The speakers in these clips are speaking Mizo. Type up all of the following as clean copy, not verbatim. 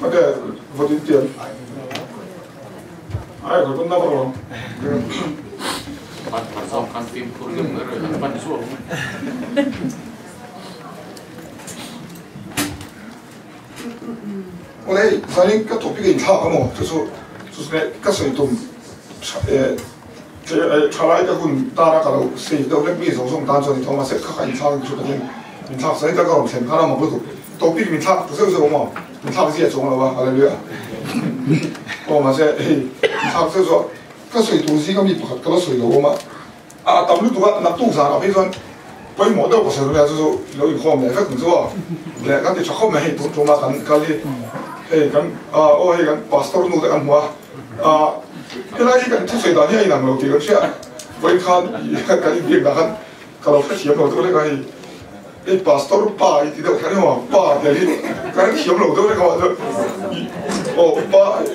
Okay, votin tian. Ai ko tun na ba. Ban thar zawng khan fimkhur deuh mai rawh an pan zuau mai. Awle hei zanin ka topic a inthlak a maw chu chu chu chu ka sawi tum thalai ka hun tana ka lo save deuh hlek mi zawng zawng tan chuan ni tho mahse kha kha inthlak in ka hre takin inthlak sawi ta ka rawn thlen khan a mak lutuk topic min thlak ta zeuh zeuh a maw min thlak zia chuang lo a hallelujah aw mahse hei inthlak zeuh zeuh a ka sawi tur zinga mi pakhat ka la sawi lo awm a A tam lutuk a, naktuk zanah phei chuan pawimawh deuh ka sawi ru nia chu chu lo inkhawm leh vek ang chu aw. Leh kan ti tha khawp mai hei tun tum a kan kal hi hei kan aw hei kan pastor nu te kan hmu a, ah helai hi kan thusawi dan hi a inang lo tih kan hria a, vawiin khan kan inbiak dah khan ka lo hrethiam lo deuh lek a hei hei pastor pa i ti deuh kher emaw pa tel hi ka hrethiam lo deuh lek a aw pa e.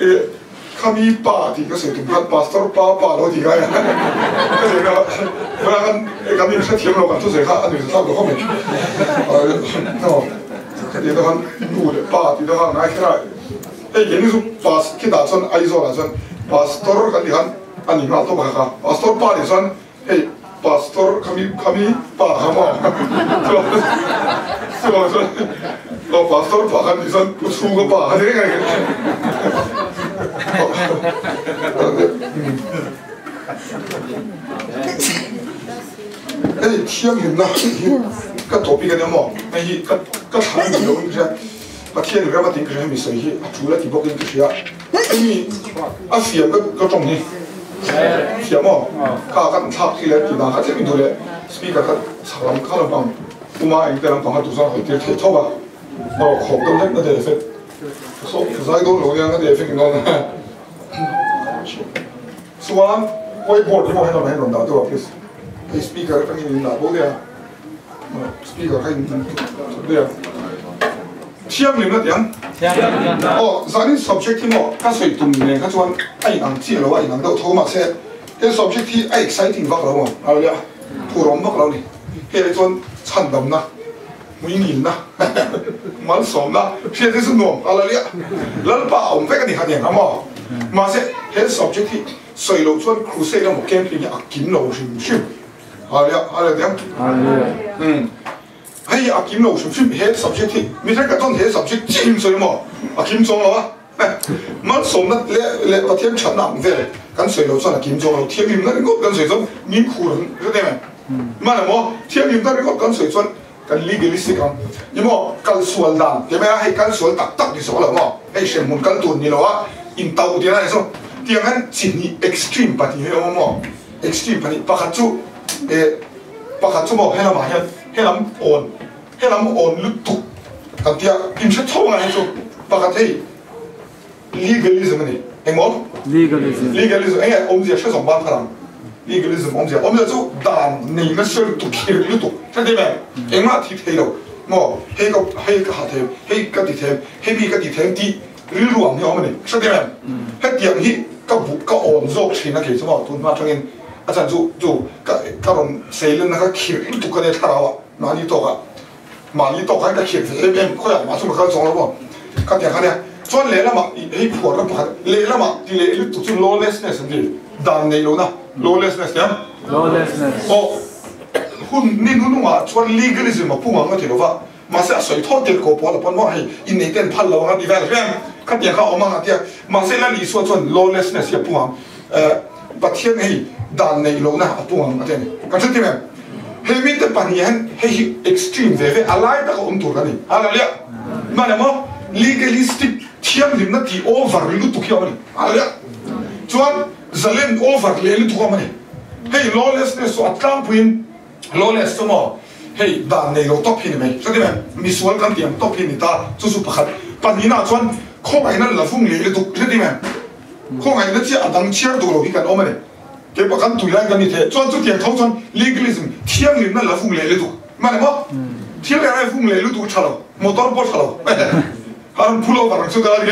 Khami pa tih ka sawi tum khan Pastor pa pa lo ti ngai a, ka sawi kha hmana khan kan in hrethiam lo kan thusawi kha a nuih thlak lo khawp mai. Khati te khan nu leh pa tih te kha ngai kher a, hei keini chu pas khitah chuan Aizawl ah chuan Pastor kan tih khan a ni nghal tawp a kha, Pastor pa nih chuan hei Pastor khami khami pa kha maw chuan chuan chuan aw Pastor pa khan tih chuan Pu Chhunga pa kha ni reng a ni. Hei thianghlimna hi ka topic a nia maw hei hi ka ka thlan ni loin ka hria Pathian ram a tih ka hria hemi sawi hi a tul a ti bawkin ka hria. Hemi a fiam ka ka tawng hi fiam aw kha kan thlak khi le tih dan kha tlem in duh leh speaker kha chhak lam kha lampang puma eng te lampang kha duh chuan hawi tir theih tho a aw khawk deuh hlek na te effect saw zai dawn lo nia na te effect in dawn chuan whiteboard hi maw helam ah hian rawn dah deuh a please hei speaker atangin in dah bo daih a. Speaker kha in thut daih a. Thianghlimna tih ang. Aw, zanin subject hi maw ka sawi tum nen kha chuan a inang chiah lo a, inang deuh tho mahse he subject hi a exciting vak lo maw hallelujah phurawm vak lo ni. Hei ai chuan chhandamna, hmuingilna, malsawmna hriat hi chu nuam hallelujah Lalpa a awm vek a ni kha tiang kha maw. Mahse he subject hi sawi loh chuan crusade emaw camping hi a kim lo hrim hrim. Hallelujah, hallelujah. Hallelujah. Hei a kim lo hrim hrim he subject hi mi thenkhat chuan he subject chiah in sawi maw a kim chuang lo a malsawmna leh leh Pathian thatna ang vel kan sawi lo chuan a kim chuang lo thianghlimna ringawt kan sawi chuan min khur ang hre em em man emaw thianghlimna ringawt kan sawi chuan kan legalistic ang ni maw kal sual dan ti mai a hei kal sual tak tak ni zawk lo maw hei hremhmun kal tur ni lo a intauh tih a ni chu tiang hian chi hnih extreme pahnih hi a awm a maw. Extreme pahnih pakhat chu eh pakhat chu maw helamah hian helam awn helam awn lutuk kan tia inhre tho ang a hei chu pakhat hei legalism a ni engmaw Legalism legalism enge awmzia hre zawng ban thar ang legalism awmzia awmzia chu dan nei nasa lutuk khirh lutuk hre thei em engmah thi thei lo maw hei ka hei ka ha thei hei ka ti thei hei mi ka ti thei tih Rilru ang hi a awm a ni. Hre tir em? Hetiang hi ka bu ka awn zawk thin a kei chu maw tun hma atangin a chan chu chu ka ka rawn seilenna ka khirh lutuk a nia thlarau ah mahni tawk ah mahni tawk ah hian ka khirh ve em em khawiah mah chu ka kal chawng lo maw ka tiang kha nia chuan lehlamah ih hei phuarna pakhat lehlamah ti leh lutuk chu lawlessness an ti dan neih lohna lawlessness tia Lawlessness. Aw hun ni hnunungah chuan legalism a pung ang a ti lova. Mahse a sawi thaw tirh ko pawl a pawn maw hei innei ten phal lo ang a ti vel reng khatiang kha a awm ang a tia. Mahse Lal Isua chuan lawlessness hi a pung ang eh Pathian hei dan neih lohna a pung ang a ti a ni. Kan hre tim em? Hei mite pahnih hian hei hi extreme ve ve a lai taka awm tur a ni. Hallelujah! Hman emaw legalistic thianghlimna tih over lutuk hi a awm a ni. Hallelujah! Chuan zalen over leh lutuk a awm a ni. Hei lawlessness chu a tlangpuiin Lawless chu maw hei dan nei lo tawp hi ni mai chuti mai misual kan tiang tawp hi ni ta chu chu pakhat pahnihna chuan khawngaihna la vung leh lutuk chuti mai khawngaihna chiah a dang chhiar duh lo hi kan awm a ni keipawh kan tui lai kan ni thei chuan chutiang tho chuan legalism thianghlimna la vung leh lutuk mah ni maw thil reng reng vung leh lutuk tha lo motor pawh tha lo a rawn pull over ang chu ka la ti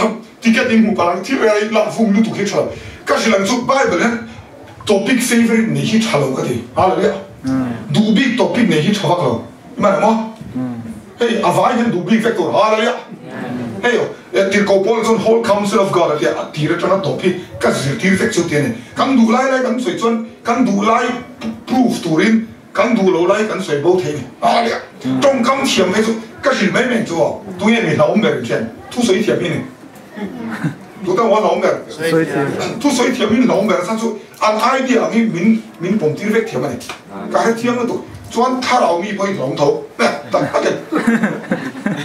em ticket in hmuh palh ang thil reng reng la vung lutuk hi tha lo ka hrilh ang chu bible hian Topic favorite nei hi tha lo ka ti. Hallelujah. Duh bik topic nei hi tha vak lo. I man ang maw? Hei a vai hian duh bik vek tur Hallelujah. Hei tirhkoh Paul chuan whole counsel of God a tia a tir atanga tawp hi ka zirtir vek chu tia ni. Kan duh lai lai kan sawi chuan kan duh lai proof turin kan duh lo lai kan sawi bo thei ni. Hallelujah. Tawngkam thiam phei chu ka hrilh mai mai chu aw tunge mi hlauhawm ber in hian thu sawi thiam hi ni. Tuta maw hlauhawm ber? Thu sawi thiam hi hlauhawm ber a chhan chu an idea angin min min pawm tir vek thiam a ni. Ka hre thiam lutuk. Chuan thlarau mi pawh hi hlauhawm tho. Tak takin.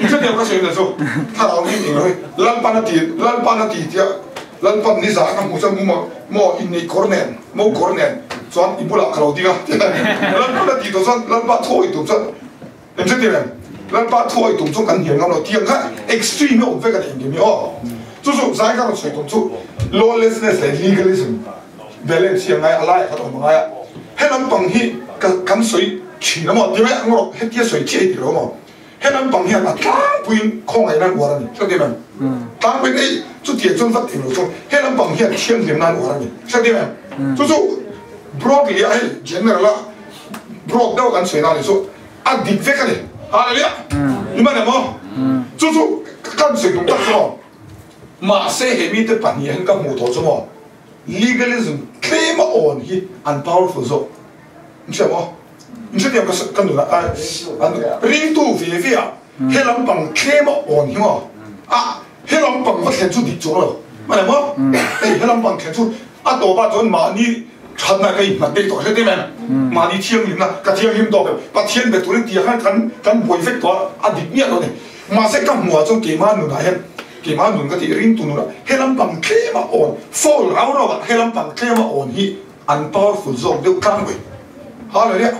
I hre thiam ka sawi na chu thlarau mi eng lo hi Lalpan a ti Lalpan a ti tia Lalpan ni zah ka hmu chuan muma maw inneih kawr nen mo kawr nen chuan i bulah ka lo ding a Lalpan a ti tawh chuan Lalpa thawi tum chuan Em hre tir em? Lalpa thu awi tum chu kan hniam ngam lo tiang kha extreme a awm vek a ni engkim hi aw. Chu chu zai ka rawn sawi tum chu lawlessness leh legalism balance hi a ngai a laiah khan a awm a ngai a. He lampang hi ka kan sawi thin a maw ti mai ang rawh hetia sawi chiah hi ti lo maw. He lampang hian a tlangpuiin khawngaihna an uar a ni hre tir em? Tlangpuiin ei chutiang chuan vat eng lo chu he lampang hian thianghlimna an uar a ni hre tir em? Chu chu broadly a hei general a broad deuh a kan sawi na ni chu A dik vek a ni. Hallelujah! I man em aw? Chu chu kan sawi tum tak chu maw? Mahse he mite pahnih hian ka hmuh tawh chu maw? Legalism tlem a awn hi an powerful zawk. In hria maw? In hrethiam ka ka nun a an ringtu ve ve a he lampang tlem a awn hi maw? A he lampang va thlen chu dik chuang lo. Man em aw? Hei he lampang thlen chu A tawpah chuan mahni thatna ka inhmat daih tawh hret em em. Mahni thianghlimna ka thianghlim tawk em. Pathian be turin tia khan kan kan buai vek tawh a, a dik miah lo a ni. Mahse ka hmuhah chuan keimah nunah hian keimah nun ka tih ringtu nunah he lampang tlema awn fall rau rau ah he lampang tlema awn hi an powerful zawk deuh tlangpui. Hallelujah.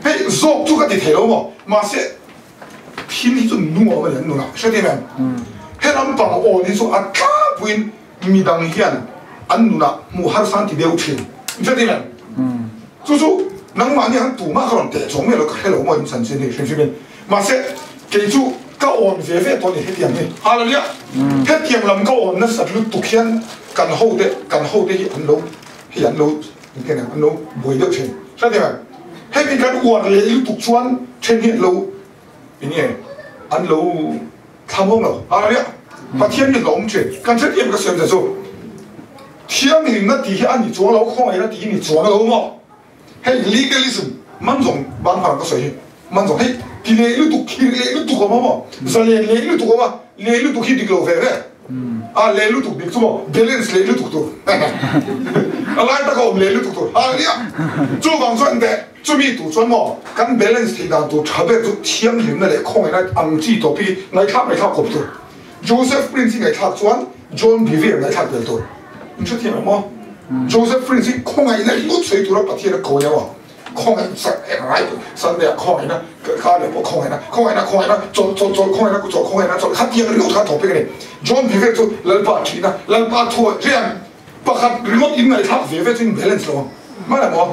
Hei zawk chu ka ti thei lo maw? Mahse thil hi chu nuam a ni an nunah hret em em. He lampang awn hi chu a tlangpuiin Mi dang hian an nunah hmuh harsa an ti deuh thin. Hriat em? Chu chu nangmah nia han tumah ka rawn teh chuang miah lo, ka hre lo maw in chanchin hi hrim hrim in. Mahse kei chu ka awn ve ve tawh a ni hetiang hi. Hallelujah! Hetiang lam ka awn nasat lutuk hian kan hote kan hote hi an lo hei an lo engtin an lo buai deuh thin. Hriat em? Hemi kan uar leh lutuk chuan then hi an lo enge an lo Thlamawng lo a riah Pathian hi hlawm thin. Kan hre em ka sawi ta chu. Thianghlimna tih hi a ni chuang lo, khawngaihna tih hi ni chuang lo maw? Hei legalism man zawng ban phar ka sawi hi man zawng hei ti leh lutuk khir leh lutuk awm a maw? Zalen leh lutuk awm a, leh lutuk hi dik lo ve ve. A leh lutuk dik chu maw balance leh lutuk tur. A lai taka awm leh lutuk tur. Hallelujah! Chuvang chuan teh. Chumi tur chuan maw kan balance theih dan tur tha ber chu thianghlimna leh khawngaihna ang chi tawp hi ngaihthlak ngaihthlak khawp tur. Joseph Prince hi ngaihthlak chuan John Bevere ngaihthlak tel tur. In hrethiam em maw? Joseph Prince hi khawngaihna ringawt sawi tura Pathian a ko lio a, khawngaih sak eng rai pawh Sunday ah khawngaihna kha leh pawh khawngaihna khawngaihna khawngaihna chawlh chawlh chawlh khawngaihna chawlh khawngaihna chawlh khatiang ringawt kha topic a ni. John Bevere chu Lalpa thihna Lalpa thu rian Pakhat ringawt in ngaihthlak ve ve chu in balance lo ang. Hman em aw?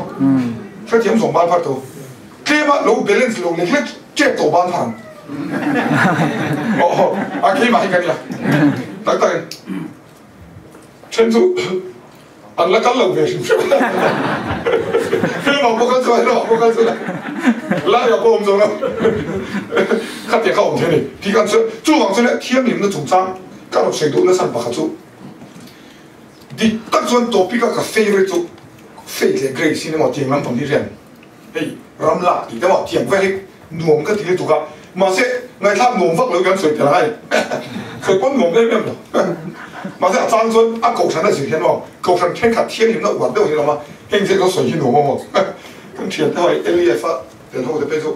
Hrethiam zawng ban phar tho. Tlem a lo balance lo lek lek tep tawh ban phar ang. Aw a keimah hi ka nia. Tak tak in. Then chu an la kal lo ve hrim hrim. Tlem ah pawh kal chuan tlem ah pawh kal chuan lai ah pawh awm zo lo. Khatia kha awm thei a ni. Ti kan chu chuvang chuan thianghlimna chungchang ka rawn sawi duh nasa pakhat chu. Dik tak chuan topic a ka favourite chu faith leh grace hi emaw tiang lampang hi rian hei ram lak tih te maw tiang vel hi nuam ka ti lutuk a mahse ngaihthlak nuam vak lo hi kan sawi tel angai sawi pawn nuam em em lo mahse a chang chuan a kohhran a zir hian maw kohhran thenkhat thianghlimna uar deuh hi a awm a heng zet chu sawi hi nuam a maw kan thian te ho hei LEF a tel ho te phei chu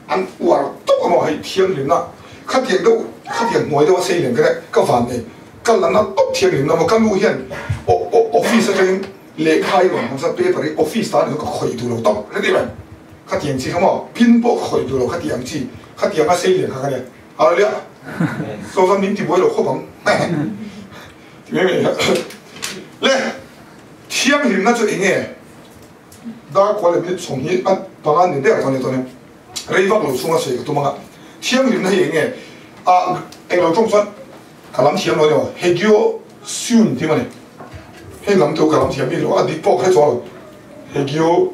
an uar tawk a maw hei thianghlimna khatiang deuh khatiang hnuai deuh a sei nen ka ka van nei. Ka la na tawp thiam em lama ka nu hian office atangin lehkha i rawn hmasa paper hi office tan hian ka khawih duh lo tawp hre em khatiang chi kha maw pin pawh ka khawih duh lo khatiang chi khatiang a sei lian kha ka nia hallelujah so chuan min ti buai lo khawp ang ti mai mai le thianghlimna chu enge dar kual leh minute chhawng hi a panga ni der tawh ni tawh ni rei vak lo chhunga sawi ka tum anga thianghlimna hi enge a englo tawng chuan Ka lam thiam lo a ni aw, Hegyo Seun tih maw ni? Hei lam chu ka lam thiam bik lo, a dik pawh ka hre chuang lo. Hegyo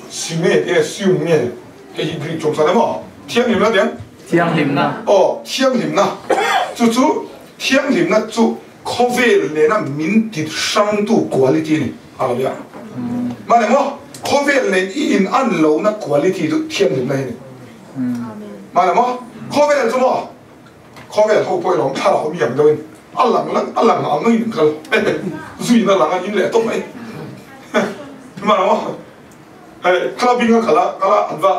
Sime te Seun nge hei hi Greek tawng chuan emaw thiam em la tiang? Thianghlimna. Aw, thianghlimna. Chu chu thianghlimna chu khawvel nena min ti hrangtu quality a ni. Hallelujah. Mah le maw? Khawvel nen i in an lohna quality chu thianghlimna hi a ni. Mah le maw? Khawvel chu maw? Khawvel ho pawh erawh thlarau mi ang deuhin a lang lang a lang ang in kal zuin a lang a in leh tawp mai. Mah le maw? Hei clubbing a kal a kal a an va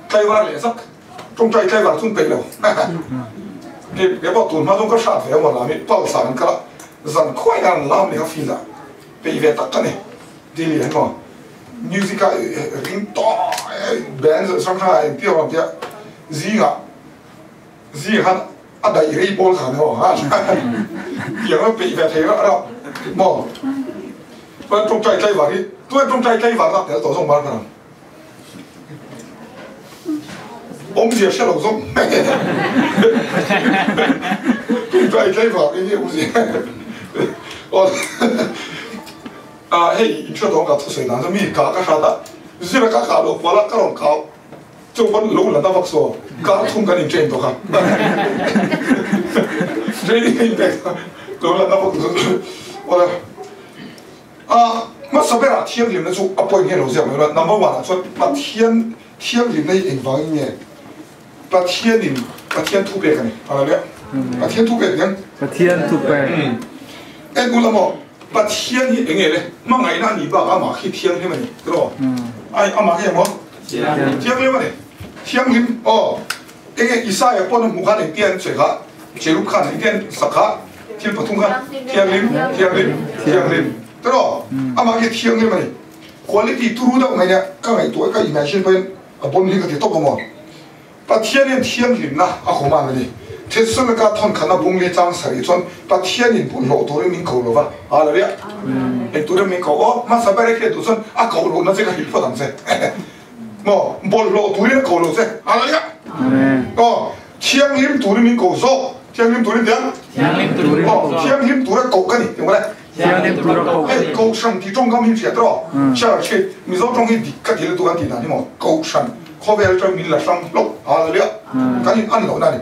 tlaivar leh zak tawngtai tlaivar chu an peih lo. Kei pawh tun hma chuan ka hrat ve a lam i pulse ah an kal a zan khuai an lam leh a field ah peih ve tak ka ni. Delhi an maw music a ring tawh band hrang hrang ah engti awm tia zingah zing khan a daih rei pawl khan ho a tiang a peih ve thei rah rah maw chuan tawngtai tlaivar hi chuan tawngtai tlaivar lak tel tawh zawng mar khan awmzia hre lo zawng tawngtai tlaivar hi awmzia Ah hei in hriat awm ka thusawi dan chu mi ka ka hrat a, zira ka kah loh kual a ka rawn kau chu pawn lo la na vak saw kar thum kan in train tawh kha training a in pek lo la na vak chu awle ah hmasa berah thianghlimna chu a point nge lo ziak mai la number one ah chuan Pathian thianghlimna hi engvangin nge Pathianin Pathian thu pek a ni. Hallelujah. Pathian thu pek hian. Pathian thu pek. En ula maw Pathian hi enge le hmangaihna a nih bak amah khi thianghlim a ni tiraw? Ai amah hi emaw? Thianghlim a ni. Thianghlim aw enge Isaiah pawn a hmuh khan engtia an sawi kha cherub khan engtia an sak kha thil pathum kha thianghlim thianghlim thianghlim tiraw? Amah khi thianghlim a ni. Quality turu deuh mai nia ka ngaihtuah ka imagine pawhin A bawm hi ka ti tawp a maw? Pathianin thianghlimna a kawm a ni. Thessalonikaah thawnkhatna bung li chang sarih chuan Pathianin bawlhhlawh turin min ko lo va. Hallelujah! Eng turin min ko? Aw, hmasa ber e hriat duh chuan a koh lohna che ka hrilh phawt ang che. Maw? Bawlhhlawh turin a ko lo che. Hallelujah! Aw, thianghlim turin min ko zawk. Thianghlim turin tiang? Thianghlim turin. Aw, thianghlim tura koh ka ni. Eng mawle? Thianghlim tura koh ka ni. Hei Kohhran tih tawngkam hi hriat rawh. Church hi Mizo tawng hi dik ka ti lutuk an tih dan hi maw Kohhran khawvel atang min la hrang hlawk hallelujah kan in an lohna a ni.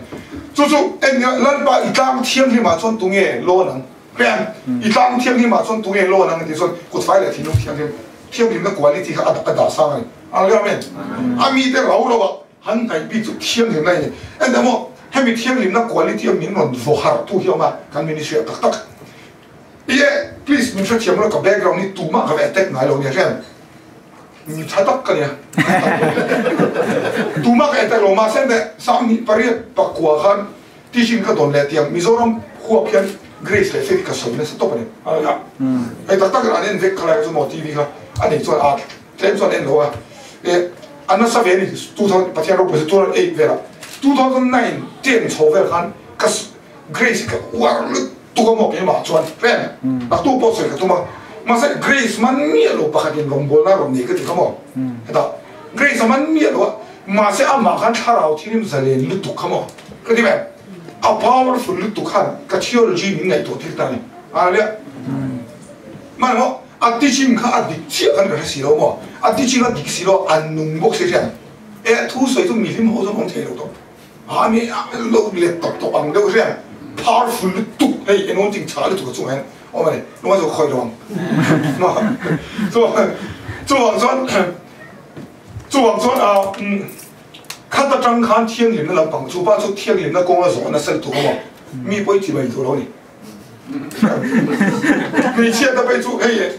Chu chu eng nge Lalpa i tlang thianghlimah chuan tunge lawn ang? Hriat i tlang thianghlimah chuan tunge lawn ang tih chuan kutfai leh thinlung thianghlim thianghlimna quality kha a dah sang a ni. Hallelujah amen. A mite rau lo ah han hnaih bik chu thianghlimna a ni. Eng maw hemi thianghlimna quality a min rawn vaw harh tu hi a awm a kan ministry ah tak tak. Ie, please min hrethiam lo ka background hi tumah ka va attack ngai lo nia hriat mi tha tak ka nia tumah ka attack lo mahse le sang hnih pariat pakua khan teaching ka dawn leh tiang Mizoram huap hian Grace leh Faith ka sawi nasa tawp a ni hei tak tak an en vek khalai chu maw TV kha a nei chuan a tlem chuan en lo a e a nasa ve ni 2000 Pathian ropui chu 2008 velah 2009 10 chho vel khan ka Grace ka uar lut Tuk a maw keimah chuan friend a tu pawh sawi ka tum a mahse Grace man miah lo pakhat in rawngbawlna rawn nei ka ti kha maw hetah Grace a man miah lo a mahse amah khan thlarau thilim zalen lutuk kha maw ka ti ve a powerful lutuk khan ka theology min ngaihtuah tir ta a ni hallelujah hman maw a teaching kha a dik chiah khan ka hre si lo maw a teaching a dik si lo a nung bawk si hian e thu sawi chu mihlim ho chuan awm thei lo tawp. A mi lo let tawp tawp ang deuh hriat powerful lutuk hei anointing tha lutuk a chungah hian awm a ni nunga chu khawi lo ang chuvang chuan chuvang chuan a khat atang khan thianghlimna lampang chu pa chu thianghlimna kawnga zawh nasa lutuk a maw mi pawi chi mai duh lo ni hmeichhia te phei chu hei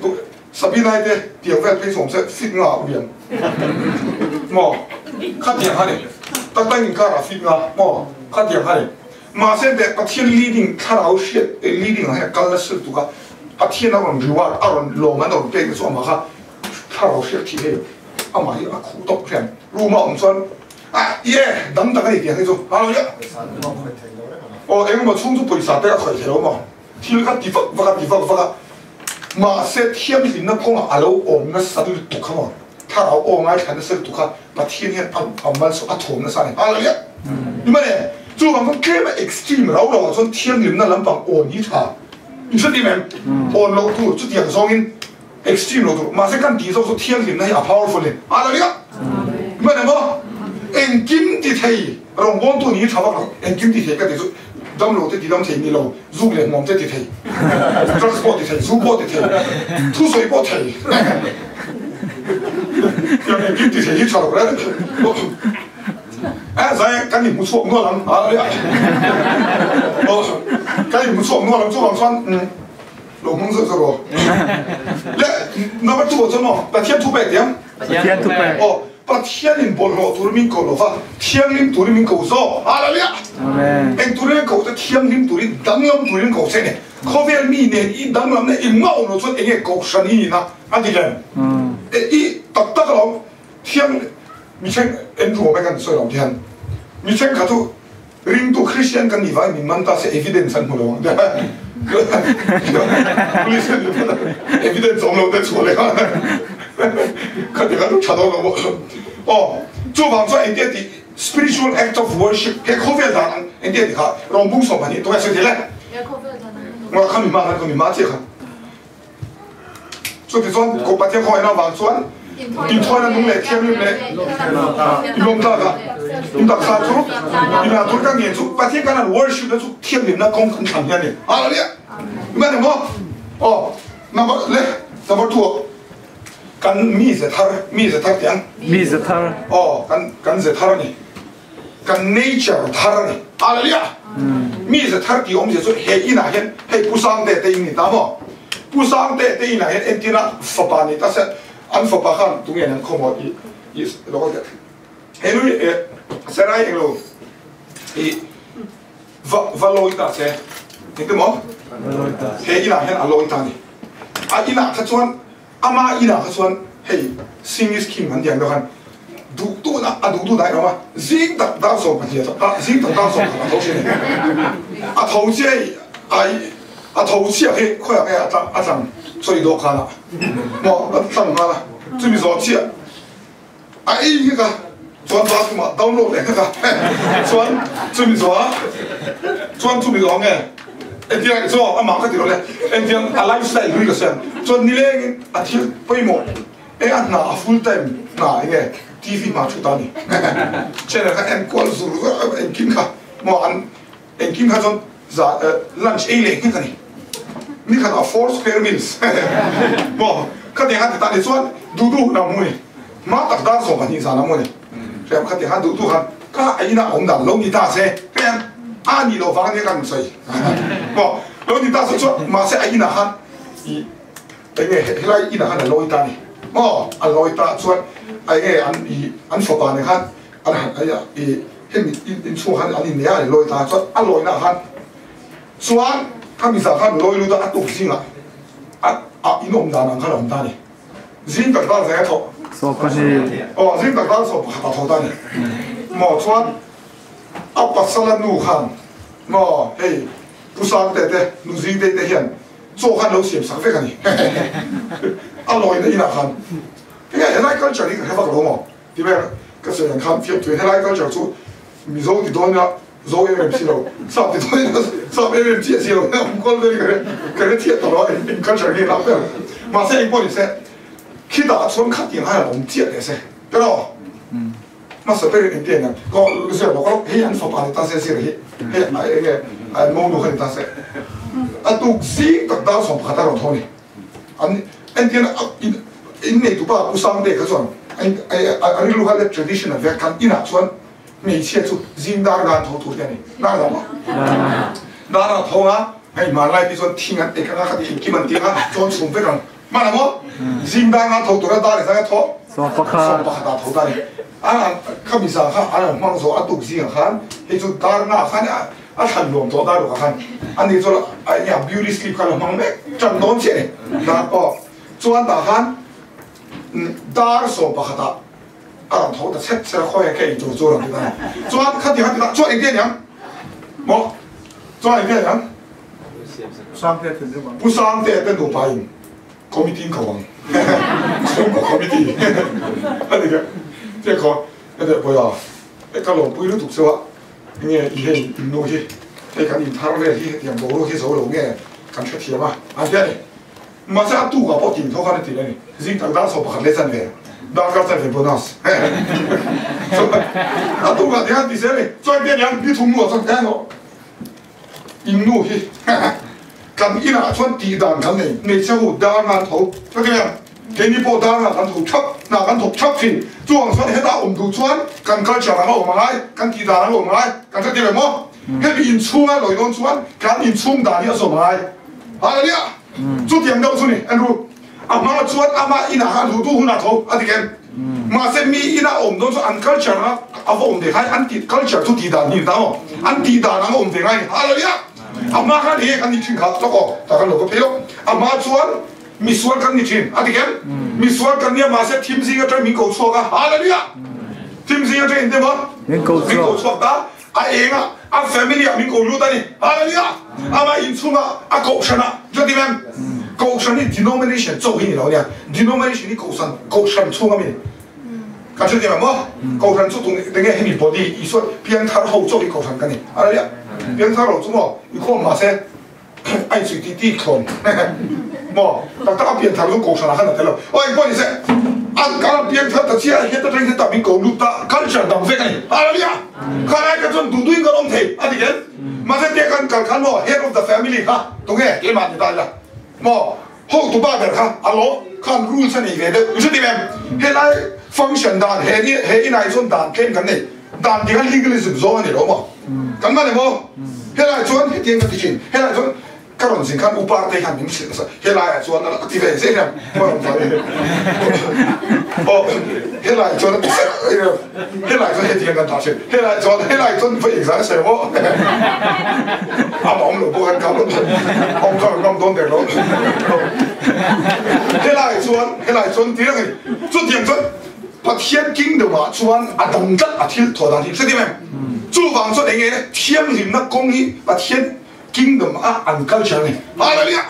Sabina te tiang vel phei sawm se fit nga a uiang maw kha tiang kha ni tak tak inkar ah fit nga maw kha tiang kha ni mahse teh Pathian leading thlarau hriat leading ang hian kal nasa lutuk a Pathian a rawn reward a rawn lawm an rawn pek te chu amah kha thlarau hriat thih hei amah hi a khuh tawp hian room a awm chuan ah ye dang tak a ni tiang hi chu hallelujah aw engemaw chhung chu pawisa te a khawih thei lo maw. Thil kha ti vak vak a, ti vak vak a, mahse thianghlimna kawngah a lo awm nasa lutuk kha maw, thlarau aw ngaithla nasa lutuk kha Pathian hian a malsawm a thawm nasa a ni. Hallelujah! Ni mah le, chuvang chuan tlem a extreme rau rau ah chuan thianghlimna lampang awn hi tha. In hre tim em? Awn loh tur chutiang zawngin extreme loh tur, mahse kan tih zawk chu thianghlimna hi a powerful a ni. Hallelujah! Ni mah le maw? Engkim ti thei rawngbawltu nih hi tha vak lo. Engkim ti thei ka ti chu damlo te ti dam thei ni lo, zuk leh hmuam te ti thei, drugs pawh ti thei, zu pawh ti thei, thusawi pawh thei. Tiang engkim ti thei hi tha lo reng. A zai kan inhmu chhuak nual ang a kan inhmu chhuak nual ang chuvang chuan lo hmang zawk zawk rawh. Le number 2 chuan maw Pathian thu pek tiang? Pathian thu pek. Aw Pathianin bawlhhlawh turin min ko lova, thianghlim turin min ko zawk. Hallelujah! Amen. Eng turin an ko te thianghlim turin danglam turin ko che ni. Khawvel mi nen i danglam na engmah awm lo chuan enge kohhran i nihna a ti lem. E i tak tak alawm thiang mi then en ruam e kan sawi lo ti han. Mi thenkhat chu ringtu Christian kan nih vangin min man ta se evidence an hmu lo ang Police an evidence awm lo te chhuah leh kha ti kha chu tha dawn lo maw. Aw chuvang chuan engtia tih spiritual act of worship he khawvel dan ang engtia tih kha rawngbung 12 tunge sawi thei le? Nga kha mi hma khan kha mi hma chiah kha. Chutichuan Pathian khawngaihna avang chuan inthawina nung leh thianghlim leh lawmtlak ah in taksa chu ina tur ka ngen chu Pathian kan han worship na chu thianghlimna kawng kan thlan hi a ni. Hallelujah! Amen emaw? Aw, number le number 2 ah kan mi ze thar, mi ze thar tih ang. Mi ze thar. Aw, kan kan ze thar a ni. Kan nature thar a ni. Hallelujah! Mi ze thar tih awmzia chu he inah hian hei Pu Sangte te in ni ta maw? Pu Sangte te inah hian entirna fapa ni ta se an fapa khan tunge an khaw maw i i lo kal teh. He nui e Sarai englo i va va lawi ta se engte maw? He inah hian a lawi ta a ni. A inah kha chuan Ama inah kha chuan hei Sing is King an tih ang deuh khan duh duhna a duh duhna a inawm a, zing tak dar 12 a ah zing tak dar 11 a tho thin a ni. A tho chiah i ai a tho chiah hi khawiah nge a tlang a tlang sorry dawhkanah maw a tlang nghal a chumi zawh chiah a ei nghek a chuan bathroom ah download leh nghek a chuan chumi zawh a chuan chumi zawh nge engtiang chaw amah ka ti lo le engtiang a lifestyle hlui ka siam chuan nileng in a thil pawimawh e a hna a full time hna enge TV hma thu ta ni channel kha enkual zur zur engkim kha maw an Engkim kha chuan za lunch ei leh nghek a ni. Ni khat ah four square meals maw khatiang a ti ta ni chuan duh duh hun a hmu ni. Hma tak dar 12 zan a hmu ni. Hriam khatiang khan duh duh khan ka a inah awm dan lo ni ta se hriam a nih loh vang ania kan sawi maw lo ni ta se chuan mahse a inah khan i enge helai inah khan a lawi ta ni maw a lawi ta chuan a enge an i an fapa nen khan An han ai a, i hemi inchhung ah khan an innei a, an lawi ta chuan a lawina ah khan chuan khami zah khan lawi lut a, a tuk zingah a a inawm dan ang khan a awm ta a ni. Zing tak dar zai a thawh. 12. Aw, zing tak dar 11 a tho ta a ni. Maw chuan a pasala nu khan maw hei Pu Sangte te nu Zingtei te hian chaw khan lo siam sak vek a ni. A lawina inah khan. Hei helai culture hi ka hre vak lo maw? Ti ber ka sawi ang khan fiamthu in helai culture chu Mizo ti dawn ila Zo em em si lo, Sap ti dawn ila Sap em em chiah si lo hian awm kual vel hi ka hre chiah tawh lo a eng culture nge lak ber. Mahse engpawh ni se khitah chuan khatiang khan an awm chiah teh se tiraw? Hmasa ber in engtiang ang ka zir lawk lawk hei an fapa ni ta se zir hi hei a enge an monu kha ni ta se a tuk zing tak dar 11 a rawn tho ni. An entir in nei tupa Pu Sangte kha chuan a rilru kha le traditional vek khan inah chuan hmeichhia chu zing dar nan tho tur te a ni. Dar lo maw? Dar a tho a, hei hmanlai pi chuan thing an ek anga khati engkim an ti anga chuan chhum vek ang. Hman a maw? Zing dar nan tho tura dar izang a tho 11 ah tho ta a ni. A khami zang kha an hmang zawh a tuk zingah khan hei chu dar nga khan A thlan nuam tawh dar ruk ah khan ani chu a enge a beauty sleep kha a lo hmang mek tan dawn chiah a ni. Dar pawh chuan tah khan dar 11 ah a rawn tho ta chhet chhet a khawi ka ei tur chu a rawn ti ta a ni. Chuan khati khan ti ta chuan engti a niang maw chuan engti a niang Pu Sangtea te nupa in committee in ko ang chhungkaw committee a ni kha tia khaw heti pawh a ka lawmpui lutuk chu a. Nge i hei in nu hi hei kan in thar vel hi hetiang boruak hi zo lo nge kan hrethiam a an ti a ni. Mahse a tukah pawh tin tho khan a ti a ni. Zing tak dar 11 leh chan ve. Darkar chanve bonus. A tukah te khan ti zel ni. Chuan te aniang ni thum nuah chuan ka en aw. In nu hi kan inah chuan tih dan kan nei. Hmeichhe ho dar nan tho. Chuti em? Keini pawh dar nan kan tho thap, hna kan thawk thap thin. Chuvang chuan hetah awm duh chuan kan culture ang a awm angai, kan tih dan ang a awm angai. Kan hre tir em aw? Hemi inchhunga lawi dawn chuan kan inchhung dan hi a zawm angai. Hallelujah! Chutiang deuh chu ni, Andrew. A hma chuan ama inah khan duhtu hunah tho a ti kem. Mahse mi ina awm dawn chu an culture anga a va awm ve ngai, an tih culture chu tih dan hi ni ta maw? An tih dan anga awm ve ngai ni. Hallelujah! A hma khan enge kan nih thin kha lawk aw, tah khan lo ka phei lawk. A hma chuan misual kan ni thin a ti kem. Misual kan nia mahse thim zing atang min ko chhuak a. Hallelujah! Thim zing atang in te maw? Min ko chhuak ta. A eng a, a family ah min ko lut a ni. Hallelujah! Amah inchhung ah, a kohhran ah, chuti em? Kohhran hi denomination chauh hi ni lo ania. Denomination hi kohhran, kohhran chhung a mi ni. Kan hre thiam em maw? Kohhran chu tung enge hemi body Isua piangthar ho chauh hi kohhran ka ni. Hallelujah! Piangthar ho chu maw i khawm mahse a insuih tih tih thlawn maw? Tak tak a pianthar chu kohhran ah khan a tel lo. Aw engpawh ni se, an kal a piangthar ta chiah a, heta tangin heta min ko lut ta, culture dang vek a ni. Hallelujah! Kha lai kha chuan duh duhin kan awm thei a ti ken. Mahse tia kan kal khan maw head of the family kha tunge keimah ni ta ila maw hotu pa ber kha a lo khan rules a nei ve deuh. I hre tim em? Helai function dan he he inah hi chuan dan tlem kan nei. Dan ti khan legalism zawng a ni lo maw? Kan man emaw? Helai chuan hetiang ka ti thin. Helai chuan ka rawn zin khan upa te khan min hrilh nasa. Helaiah chuan a ti ve zek hian ka rawn zai aw helai chuan a ti zek helai chuan hetiang kan dah thin. Helai chuan helai chuan va inzai se maw? Amah awm lo pawh kan kap lo awm kha rawn ngam dawn der lo. Helai chuan helai chuan ti reng a ni. Chutiang chuan Pathian kingdom ah chuan a dang tlat a thil thaw dan hi hre em? Chuvang chuan enge thianghlimna kawng hi Pathian kingdom a an culture a ni. Hallelujah!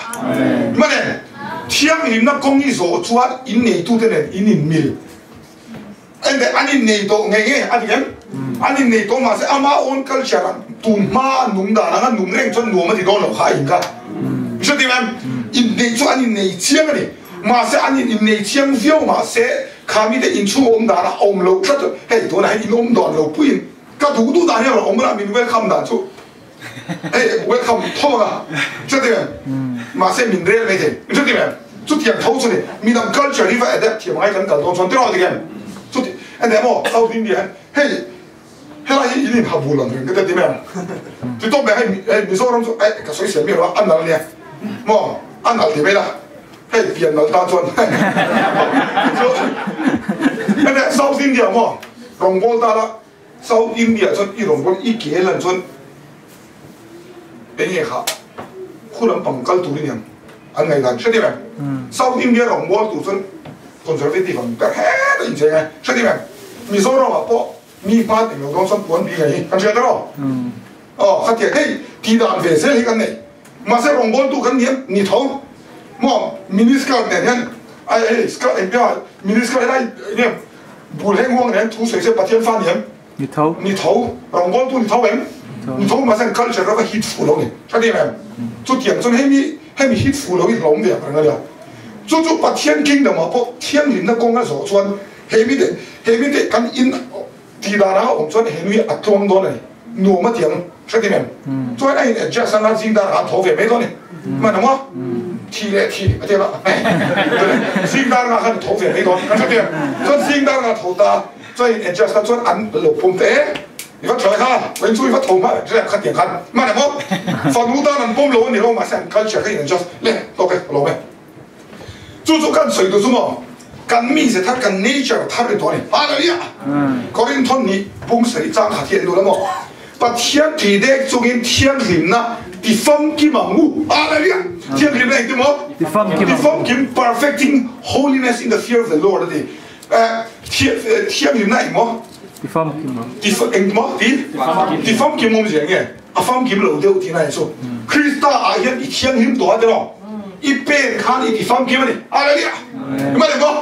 Mane thianghlimna kawng hi zawh chuan in neitute nen in in mil. Ente an in nei tawh ngei nge a ti em? An in nei tawh mahse ama own culture ah tun hma nung dan anga nung reng chuan nuam a ti dawn lo kha a in kha. Hre tim em? Inneih chu an innei chiang a ni. Mahse an in innei chiang viau mahse kha mite inchhung awm dan a awm lo tlat hei tunah hian in awm dawn lo puiin ka duh duh dan hi a rawn awm la min welcome dan chu hei welcome tho ang a chuti em mahse min rel mai thei chuti em chutiang tho chu ni midang culture hi va adapt thiam angai kan kal dawn chuan tiraw dik em chuti enge maw South India hian hei Helai hi in inha bul ang reng ka ti mai ang. Ti tawp mai hei hei Mizoram chu eh ka sawi siam miah lo a, a nal nia. Maw a nal ti mai la. Hei pian nal tan chuan hei South India maw rawngbâwl ta la South India chuan i rawngbâwl i ke lan chuan eng nge kha khu lampang kal tur i ni ang an ngaihdan hre ti mai. South India rawngbâwl tur chuan conservative ang ber het a incheng e hre ti mai. Mizoram ah pawh Mi hman eng lo dawn chuan puan bik a hi kan hriat erawh. Aw khatiang hei tih dan ve zel hi kan nei. Mahse rawngbawltu kan ni em? Ni tho. Maw mini skirt nen hian ai hei skirt eng bia mini skirt helai enge bul heng huang nen thu sawi se Pathian fa ni em? Ni tho. Ni tho. Rawngbawltu ni tho em? Ni tho mahse an culture rava hit fuh lo ni. Hriat em? Chutiang chuan hei mi hemi hit fuh lo hi hlawm ve ang reng a nia. Chu chu Pathian kingdom ah pawh thianghlimna kawng a zawh chuan He mite, he mite kan in tih dan anga awm chuan he nui a tluang dawn a ni. Nuam a ti ang, hre tim em? Chuan a in adjust anga zing dar ah a tho ve mai dawn a ni. Hman ang aw? Thi leh thi a ti ang a. Zing dar nga khan a tho ve mai dawn, kan hre tim em? Chuan zing dar nga tho ta, chuan in adjust a, chuan an lo pawm ta e. I va thlai kha, vawiin chu i va tho hma rep kha tiang khan. Hman ang aw? Fanu tan an pawm lo a ni lo, mahse an culture kha in adjust. Le, tawk e, ka lawm e. Chu chu kan sawi tu chu maw kan mize thar kan nature thar ri tawh a ni. Hallelujah! Korinthon nih pung sarih chang khat hi an duh la maw? Pathian thi dek chungin thianghlimna ti famkim ang u. Hallelujah! Thianghlimna engti maw? Ti famkim Ti famkim, perfecting holiness in the fear of the Lord a ti. Thianghlimna eng maw? Ti famkim ang. Ti eng maw? Ti ti famkim awmzia eng nge? A famkim lo deuh tihna hi chu Krista ah hian i thianghlim tawh a tiraw? I pen khan i ti famkim a ni. Hallelujah! Hmanh em aw?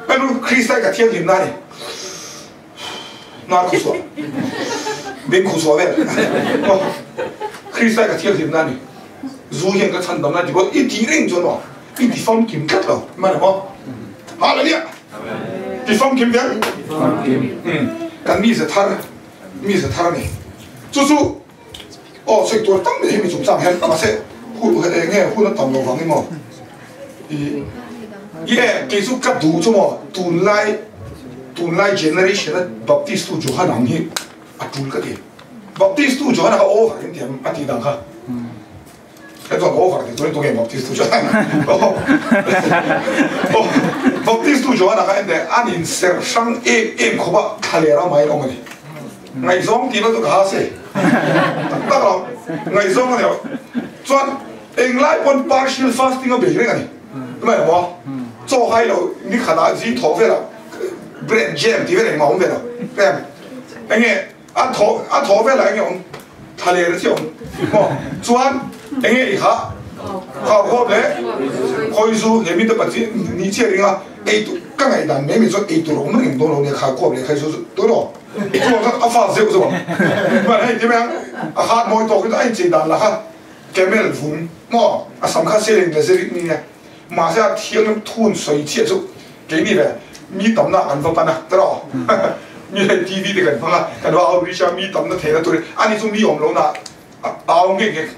Anu Krista hi ka thianghlimna a ni. Hnar khu suah. Beng khu suah vel. Krista hi ka thianghlimna a ni. Zu hian ka chhan damna ti bawk i tih reng chuan aw i ti famkim tlat lo. Hmanh em aw? Hallelujah! Ti famkim diang? Kan mize thar, mize thar a ni. Chu chu aw sawi tur tam mai hemi chungchang hian mahse hun eng nge hun a tam lo vang emaw i i e kei chu ka duh chu maw tunlai tunlai generation a Baptist tu Johan ang hi a tul ka ti. Baptist tu Johan a kha over in tiam a tih dang kha. He chuan over ti chuan tunge Baptist tu Johan oh Baptist tu Johan kha ente an in ser hrang em em khawp a thlaler a mai an awm a ni. Ngaihzawng tih na chu ka ha se tak tak lo ngaihzawng a ni lo chuan englai pawn partial fasting a bei reng a ni. Tumah emaw chaw hai lo ni khatah zing thawh velah bread jam tih vel engmah awm ve lo enge A thaw a thaw velah enge awm? Thlaler chi awm maw? Chuan enge i kha? Khau khawp le khawi zu he mite pathian ni chiah ringa ei tur ka ngaihdan mai mai chuan ei tur awm reng dawn lo nia khau khawp leh khai zu chu tun aw chuan kha a fa zeuh zeuh ang chuan hei ti mai ang a khat mawi tawk hi chu a inchei dan lah kha camel vun maw a sam kha seleng leh zerik nia mahse a thianghlim thun sawi chiah chu Keini ve mi tamna kan va pan a tiraw mi hei TV te kan hmang a kan va outreach a mi tamna theihna turin ani chu mi awm lo na a au ngek ngek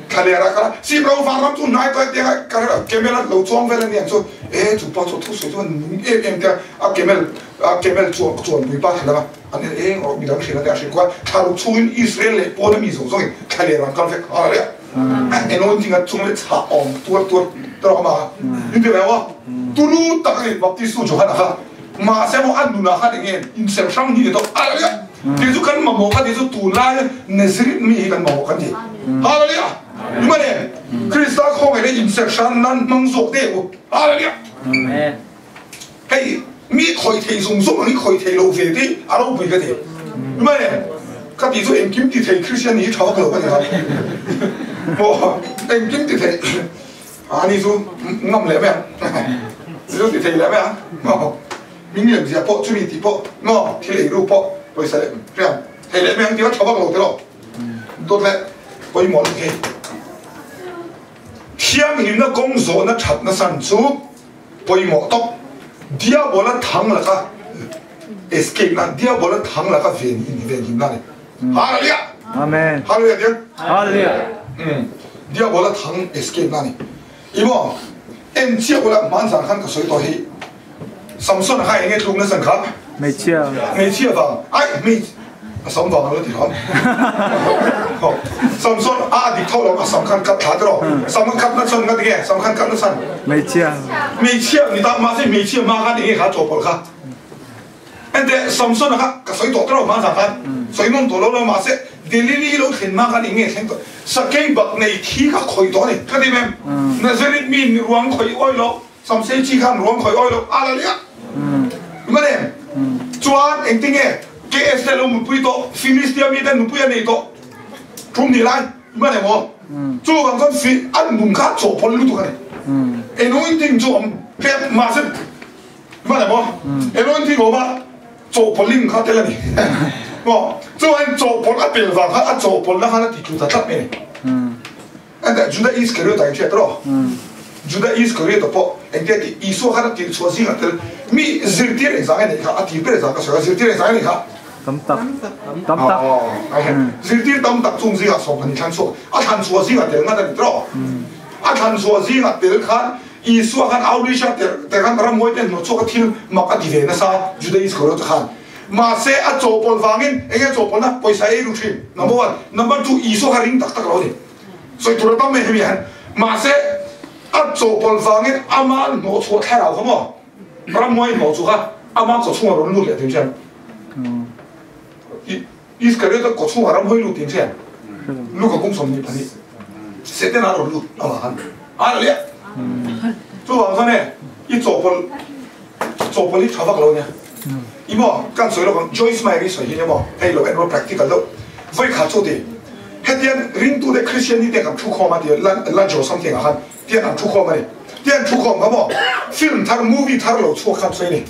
thlalera kal a sip ro vang ram chu hnai tawi te a ka hre lo camel a lo chuang vel aniang chu e chu pa chu thu sawi chu a nung em em te a camel a camel chuan chuanpui pa thla dang a an en eng rawh midang hrilh a te a hrilh kual thla ruk chhungin Israel leh pawn a mi zawng zawngin thlalera an kal vek a ria. Anointing a chung leh chhah awm tuar tuar tawk a ma in ti reu a tulu tak ani Baptist tu Johan kha mahse maw a nunah khan enge inserh hrang hi ni tawh hallelujah ti chu kan mamawh kha ti chu tunlai Nazareth mi hi kan mamawh kan ti hallelujah ni mane Krista khawngaih leh inserh hran nan hmang zawk te u hallelujah hei mi khawih thei zung zung ang hi khawih thei lo ve te a ropui ka ti mane ka ti chu engkim ti thei Christian hi tha vak lo ka ti maw engkim ti thei a ni chu ngam leh mai ang chu ti thei leh mai ang maw min lem zia pawh chumi tih pawh maw thil ei ru pawh pawisa leh hriam thei leh mai ang ti a tha vak lo te lo dawt leh pawimawh lutuk hei thianghlimna kawng zawhna thatna san chu Pawimawh tawp. Diabola thang laka escape na, Diabola thang laka ven in ven him na ni. Hallelujah. Amen. Hallelujah dear. Hallelujah. Diabola thang escape na ni. Imo en chia ula man zan khan ka soi to hi. Samson kha enge tluk na san kha? Hmeichhia. Hmeichhia vang. Ai hmei a sam vang an lo ti hram. Samson a dik tho lo a sam khan cut thla tiraw. Sam khan cut na chhan nga tinge sam khan cut na chhan. Hmeichhia. Hmeichhia ni ta mahse hmeichhia hma khan enge kha chawpawlh kha. Ente Samson a kha ka sawi tawh tiraw hma zan khan sawi nawm tawh lo lo mahse Delili hi lo thlen hma khan enge thleng tawh sakei bak nei thi kha khawih tawh a ni ka ti mem. Nazareth mi ruang khawih awi lo. Samsei chi khan ruang khawih awi lo a la liah. Tunga nen chuan engtinge KS te lo mutpui tawh, Philistia mi ten nupui a nei tawh tum ni lai tunga nen maw? Chuvang chuan fi an nun kha a chawhpawlh lutuk a ni. Anointing chu awm tlem mahse tunga nen maw? Anointing awm a chawhpawlhin kha tel a ni. Maw? Chuvangin chawhpawlh a tel vang khan a chawhpawlhna khan a ti tlu ta tlat mai a ni. Enda Juda Iskariot ah in hriat rawh. Juda Iskariot ah pawh engtia tih Isua khan a tirh chhuah zingah tel mi zirtir engzah nge neih kha a tir ber zah ka sawi a zirtir engzah nge neih kha? Tam tak. Tam tak. Zirtir tam tak chung zingah 12 thlan chhuak a thlan chhuah zingah tel ngat a ni tawh. A thlan chhuah zingah tel khan Isua khan outreach a tel tel khan ramhuai te hnawh chhuak a thil mak a ti ve nasa Juda Iskariot khan. Mahse a chawhpawlh vangin enge chawhpawlhna pawisa ei ru thin number one. Number two Isua kha ring tak tak lo a ni. Sawi tur a tam mai hemi hian. Mahse, a chawhpawlh vangin ama hnawh chhuah thlarau kha maw? Ramhuai hnawh chu kha ama kaw chhungah rawn lut leh tin hian. Iskariota kaw chhungah ramhuai lut tin hian. Luka kum 22. Setana rawn lut amah khan. Hallelujah! Chuvang chuan e, i chawhpawlh chawhpawlh hi tha vak lo nia. I maw, kan sawi lawk ang, Joyce Meyer i sawi hi nia maw, hei lo enroll practical deuh. Vawikhat chu ti, hetiang ringtute Christian ni te kan thu khawm a ti, lunch or something ah khan tiang an thu khawm a ni. Tiang thu khawm kha maw, film thar, movie thar lo chhuak khan sawi a ni.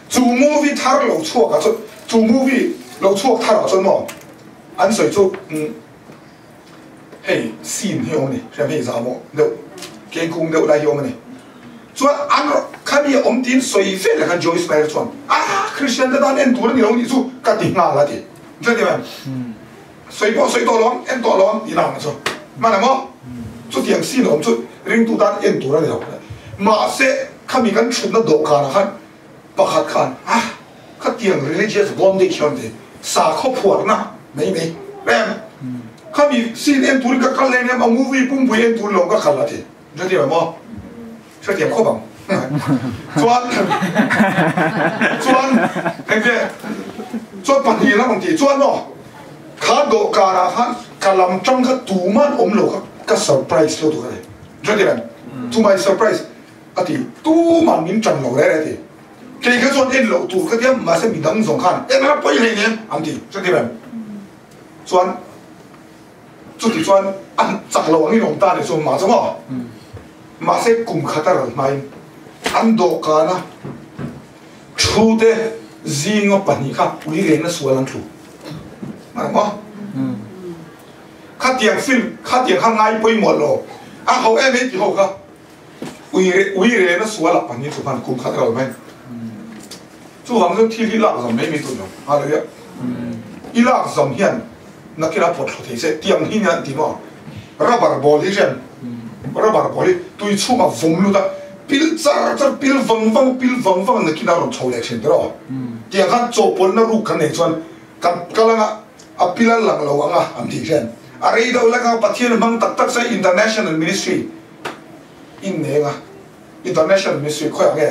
Chu movie thar lo chhuak ah chuan, chu movie lo chhuak thar ah chuan maw, an sawi chu umm hei scene hi awm a ni, hriam hei zah mawh deuh, kengkung deuh lai hi awm a ni. Chuan an kha. Khami a awm tiin sawi vel ah khan Joyce Meyer chuan, Ah, Christian te tan en tur a ni lo nih chu ka ti nghal a ti. Chuan ti mai, sawi pawh sawi tawh lo ang, en tawh lo ang tih na ang chu. Hman ang aw? Chutiang scene awm chu ringtu tan en tur a ni lo. Mahse, khami kan thutna dawhkanah khan pakhat khan, Ah, khatiang religious bondage hi a awm thei, sakhaw phuarna mai mai rem. Khami scene en turin ka kal em em a, movie pumpui en tur lo ka kal a ti. Hrethiam em aw? Hrethiam khawp ang. Chuan chuan engte chuan pahnih lam ang tih chuan maw kha dawhkanah khan ka lam tang kha tuman awm lo kha ka surprise lo tur a ni. Hrethiam em? To my surprise a ti tuman min tan lo reh reh a ti. Kei kha chuan en loh tur ka tia mahse midang zawng khan en a pawi hleinem an ti. Hrethiam em? Chuan Chuti chuan an chak lo angin awm ta ni chu mah chu maw? Mahse kum khat a ral hmain an dawhkana thu te zinga pahnih kha ui rengna sual an thlu ang maw? Khatiang film khatiang kha ngai pawimawh lo a ho em em ti ho kha ui ui rengna sual ah pahnih thlu khan kum khat a ral hmain chuvang chuan thil hi lak zawm mai mai tur lo. Hallelujah. I lak zawm hian Nakin a pawt thlu thei se tiang hi nia an ti maw? Rubber ball hi hrian rubber ball hi tui chhungah vawm lut a pil char char pil vang vang pil vang vang nakin a rawn chho leh thin tiraw? Tiang khan chawhpawlhna ruk kan nei chuan kan kal anga a pil a lang lo anga an ti hrian a rei deuh lek anga Pathian hmang tak tak se international ministry in nei anga international ministry khawiah nge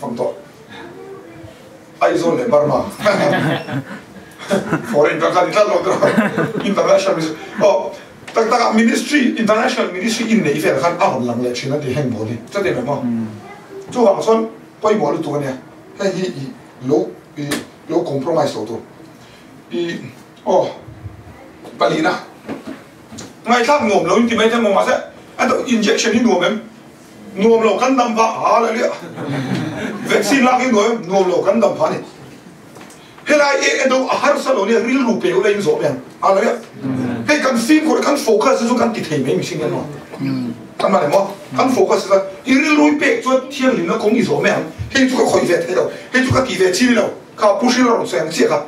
fang tawh? Aizawl leh Burma foreign ka khan tlat lo tawh international ministry aw tak tak ah ministry international ministry in nei vel khan a rawn lang leh thin a ti heng bawl hi chuti mai maw chuvang chuan pawimawh lutuk ania hei hi i lo i lo compromise lo tur i aw palina ngaihthlak nuam lo in ti mai thei maw mahse a injection hi nuam em Nuam lo kan dam phah hallelujah Vaccine lak hi nuam em nuam lo kan dam phah a ni Helai e e do a harsa lo nia rilru pe ula in zawh mai ang hallelujah Hei kan fimkhur kan focus hi chu kan ti thei mai mihring hian maw kan man em maw kan focus hi chuan i rilru i pek chuan thianghlimna kawng i zawh mai ang hei chu ka khawih ve thei lo hei chu ka ti ve chi ni lo kha pu hril a rawn sawi ang chiah kha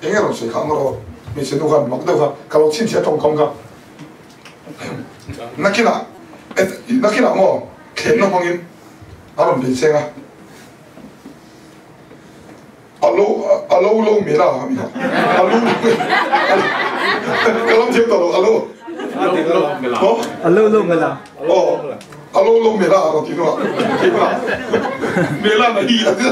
enge rawn sawi kha ang rawh hmeichhe nu khan mak deuh kha ka lo chhinchhiah tawngkam kha Nakinah nakinah maw thlenna hmangin a rawn bei cheng a, a lo a lo lo mela a mi a lo ka lo thiam tawh lo a lo a lo lo mela aw a lo lo mela a rawn ti hnuah keimah mela na hi a ti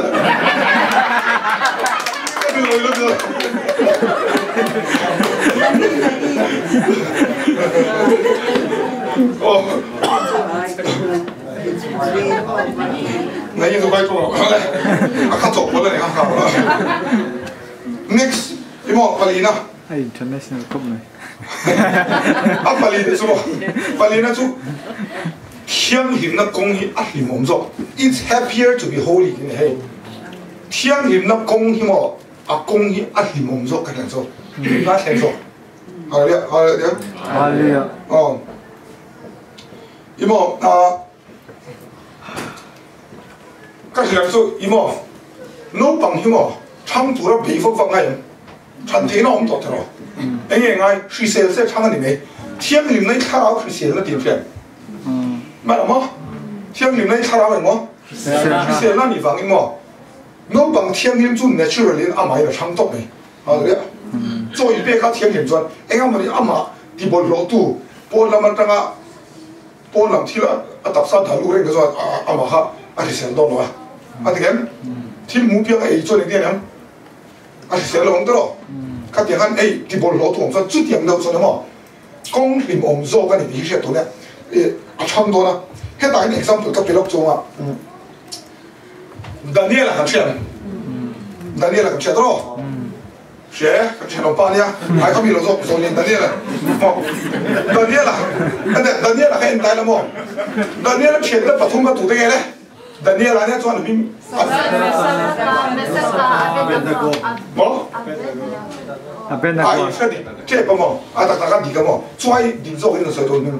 Next, imo palina. A international khawp mai. A palina chu palina chu thianghlimna kawng hi a hlimawm zawk. It's happier to be holy tih a ni hei. Thianghlimna kawng hi maw a kawng hi a hlimawm zawk ka hriat zawk hlimna a thlen zawk Hallelujah Hallelujah Hallelujah aw i maw a ka hriat chu i maw naupang hi maw thang tura bei vak vak ngai em than theihna awm tawh tiraw eng nge ngai hrisel se thang a ni mai thianghlimna i thlarau hriselna tih an hriat mai lo maw thianghlimna i thlarau eng maw Hriselna nih vangin maw naupang thianghlim chu natural in amahin a hrang tawp mai. Hallelujah. Chaw in pek a thianghlim chuan engamawni amah ti bawlhhlawhtu pawn lam atanga pawn lam thil a taksa dah luh reng te chuan amah kha a hrisel dawn lo a. A ti em? Thil mu piang a ei chuan engtin a ni ang? A hrisel lo ang tiraw? Khatiang khan ei ti bawlhhlawhtu awm chuan chutiang deuh chuan emaw Kawng hlimawm zawk a ni tih hi hriat tun e a chhang dawn a, hetah hian example ka pe lawk chuang a, Daniel-a kan hria em? Daniel-a kan hria tawh aw? Hria e, kan hria lo pa nia, ai kha mi lo zawk zawh nen Daniel-a maw? Daniel-a, Daniel-a kha en tai la maw? Daniel-a thiante pathum kha tute nge le? Daniel-a nia chuan hming maw? A in hre dik tep a maw? A tak tak a dik a maw? Chuai dik zawk in an sawi dawn hming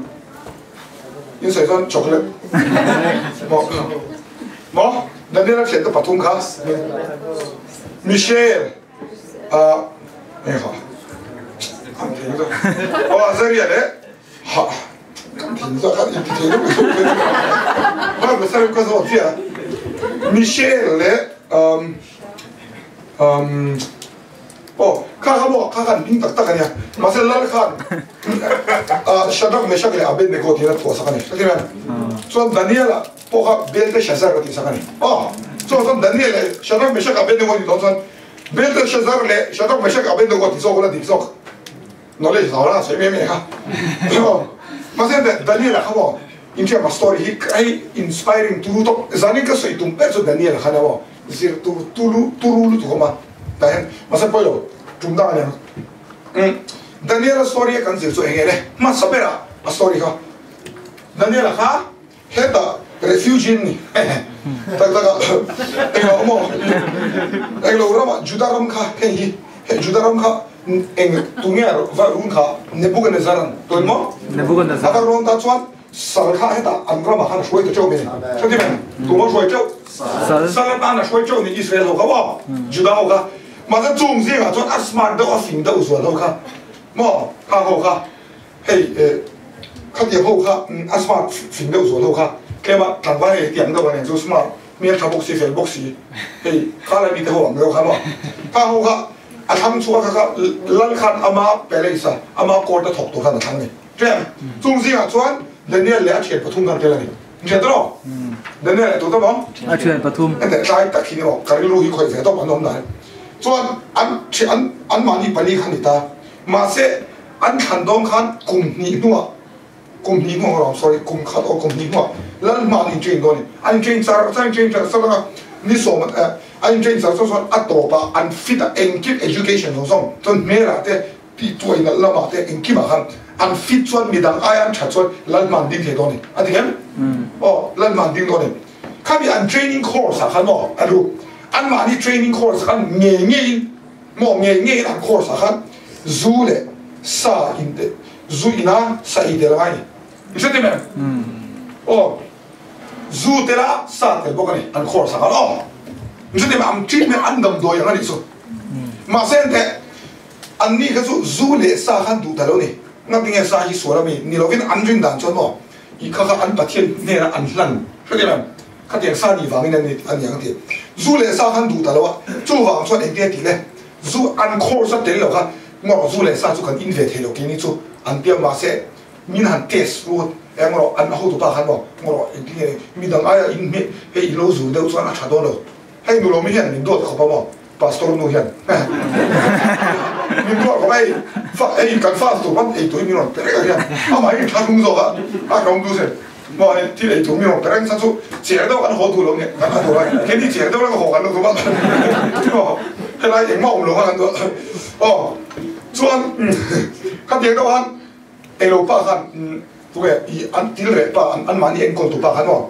in sawi chuan chocolate maw? Mo Daniela thian te pathum kha Michelle a eng kha an thei zo o Azaria le ha kan thin zo kan in ti thei zo ba ba sar ka zo tia Michelle le um um Aw, kha kha maw, kha khan hming tak tak a nia. Mahse Lal khan Shadrach, Meshach leh Abednego tiin a thuahsak a ni. Ka ti mai. Chuan Daniel-a pawh kha Belteshazzar a tihsak a ni. Aw, chuan chuan Daniel leh Shadrach, Meshach, Abednego a nih dawn chuan Belteshazzar leh Shadrach, Meshach, Abednego tih zawk ula dik zawk. Knowledge zau la sawi mai mai kha. Aw, mahse Daniel-a kha maw, inhriat ma story hi hei inspiring turu tawp. Zanin ka sawi tum ber chu Daniel-a kha nia maw. Zir tur tulu turu lutuk awm a tah hian mahse pawi lo tum dang a ni ang. Umm Daniela story a kan zir chu eng nge le hmasa berah a story kha Daniela kha hetah refugee an ni tak tak a englo awm aw englo ramah Juda ram kha heng hi hei Juda ram kha eng tunge va run kha Nebuchadnezzar an tawi maw a va rawn ta chuan Sal kha hetah an ramah khan a hruai ta teuh mai a ni. Hre ti mai? Tumah hruai teuh? Sal. Sal atan a hruai teuh ni Israel ho kha maw? Juda ho kha. Mahse chung zingah chuan a smart deuh a fing deuh zual ho kha maw? Khang ho kha hei eh khatiang ho kha a smart fing deuh zual ho kha tlema tlangval hei tiang deuh a nen chu smart hmeltha bawk si fel bawk si hei kha lai mite ho ang deuh kha maw? Khang ho kha a thlang chhuak kha kha lal khan ama palace a ama court a thawk tur khan a thlang a ni. Ṭem, chung zingah chuan Daniel leh a ṭhian pathum khan tel a ni. Ṭhian tawh lo? Daniel leh tu ta maw? A ṭhian pathum. Enteh tlai tak hi ni maw? Ka rilru hi khawih ve tawp an awm dan. Chuan an ṭhian anmahni pali khan ni ta. Mahse an thlan dawn khan kum hnih hnuah, kum hnih hnuah rawh, sorry, kum khat aw kum hnih hnuah lal hma an intrain dawn a ni. An intrain char char, intrain char char a, ni sawm an intrain char char chuan a tawpah an fit a, engkim education zawng zawng chuan hmelah te Tih tuai nalh lamah te engkimah khan an fit chuan midang aia an that chuan Lalhma an ding thei dawn a ni. A ti em? Aw, Lalhma an ding dawn a ni. Khami an training course ah khan maw a lu, anmahni training course ah khan ngei ngeiin maw ngei ngeiin an course ah khan zu leh sa in te zu ina sa ei tel a ngai a ni. I hre tim em? Aw, zu tela sa tel bawk a ni an course ah khan aw. I hre tim em? An treatment an damdawi ang a nih chu. Mahse enteh. Anni kha chu zu leh sa khan duh ta lo ni. Ngatinge sa hi sual ami ni lovin an rin dan chuan maw i kha kha an Pathian hnenah an hlan hre em? Khatiang sa nih vangin an a ni ang ti. Zu leh sa khan duh ta lo a, chuvang chuan engtin a tih le? Zu an course a tel lo kha ngawrh zu leh sa chu kan in ve thei lo keini chu an tia mahse min han test ru eng rawh an hotu pa khan maw ngawrh engtin nge midang aia in hmeh hei i lo zu deuh chuan a tha dawn lo. Hei nu lomi hian min duat khawp a maw? Pastor nu hian min duat khawp a hei fa hei kan fa tur pawn ei tur hi min rawn pe reng a hian amah hi tha hlung zawk a a ka awm duh zel maw hei thil ei tur min rawn pe reng chhan chu cher deuh an haw duh lo nia kan ha tur a keini cher deuh la ka haw kan lo tum a maw helai engmah awm lo kha kan duh aw chuan khatiang deuh khan Elo pa khan tunge i an til reh pa an anmahni enkawl tu pa khan aw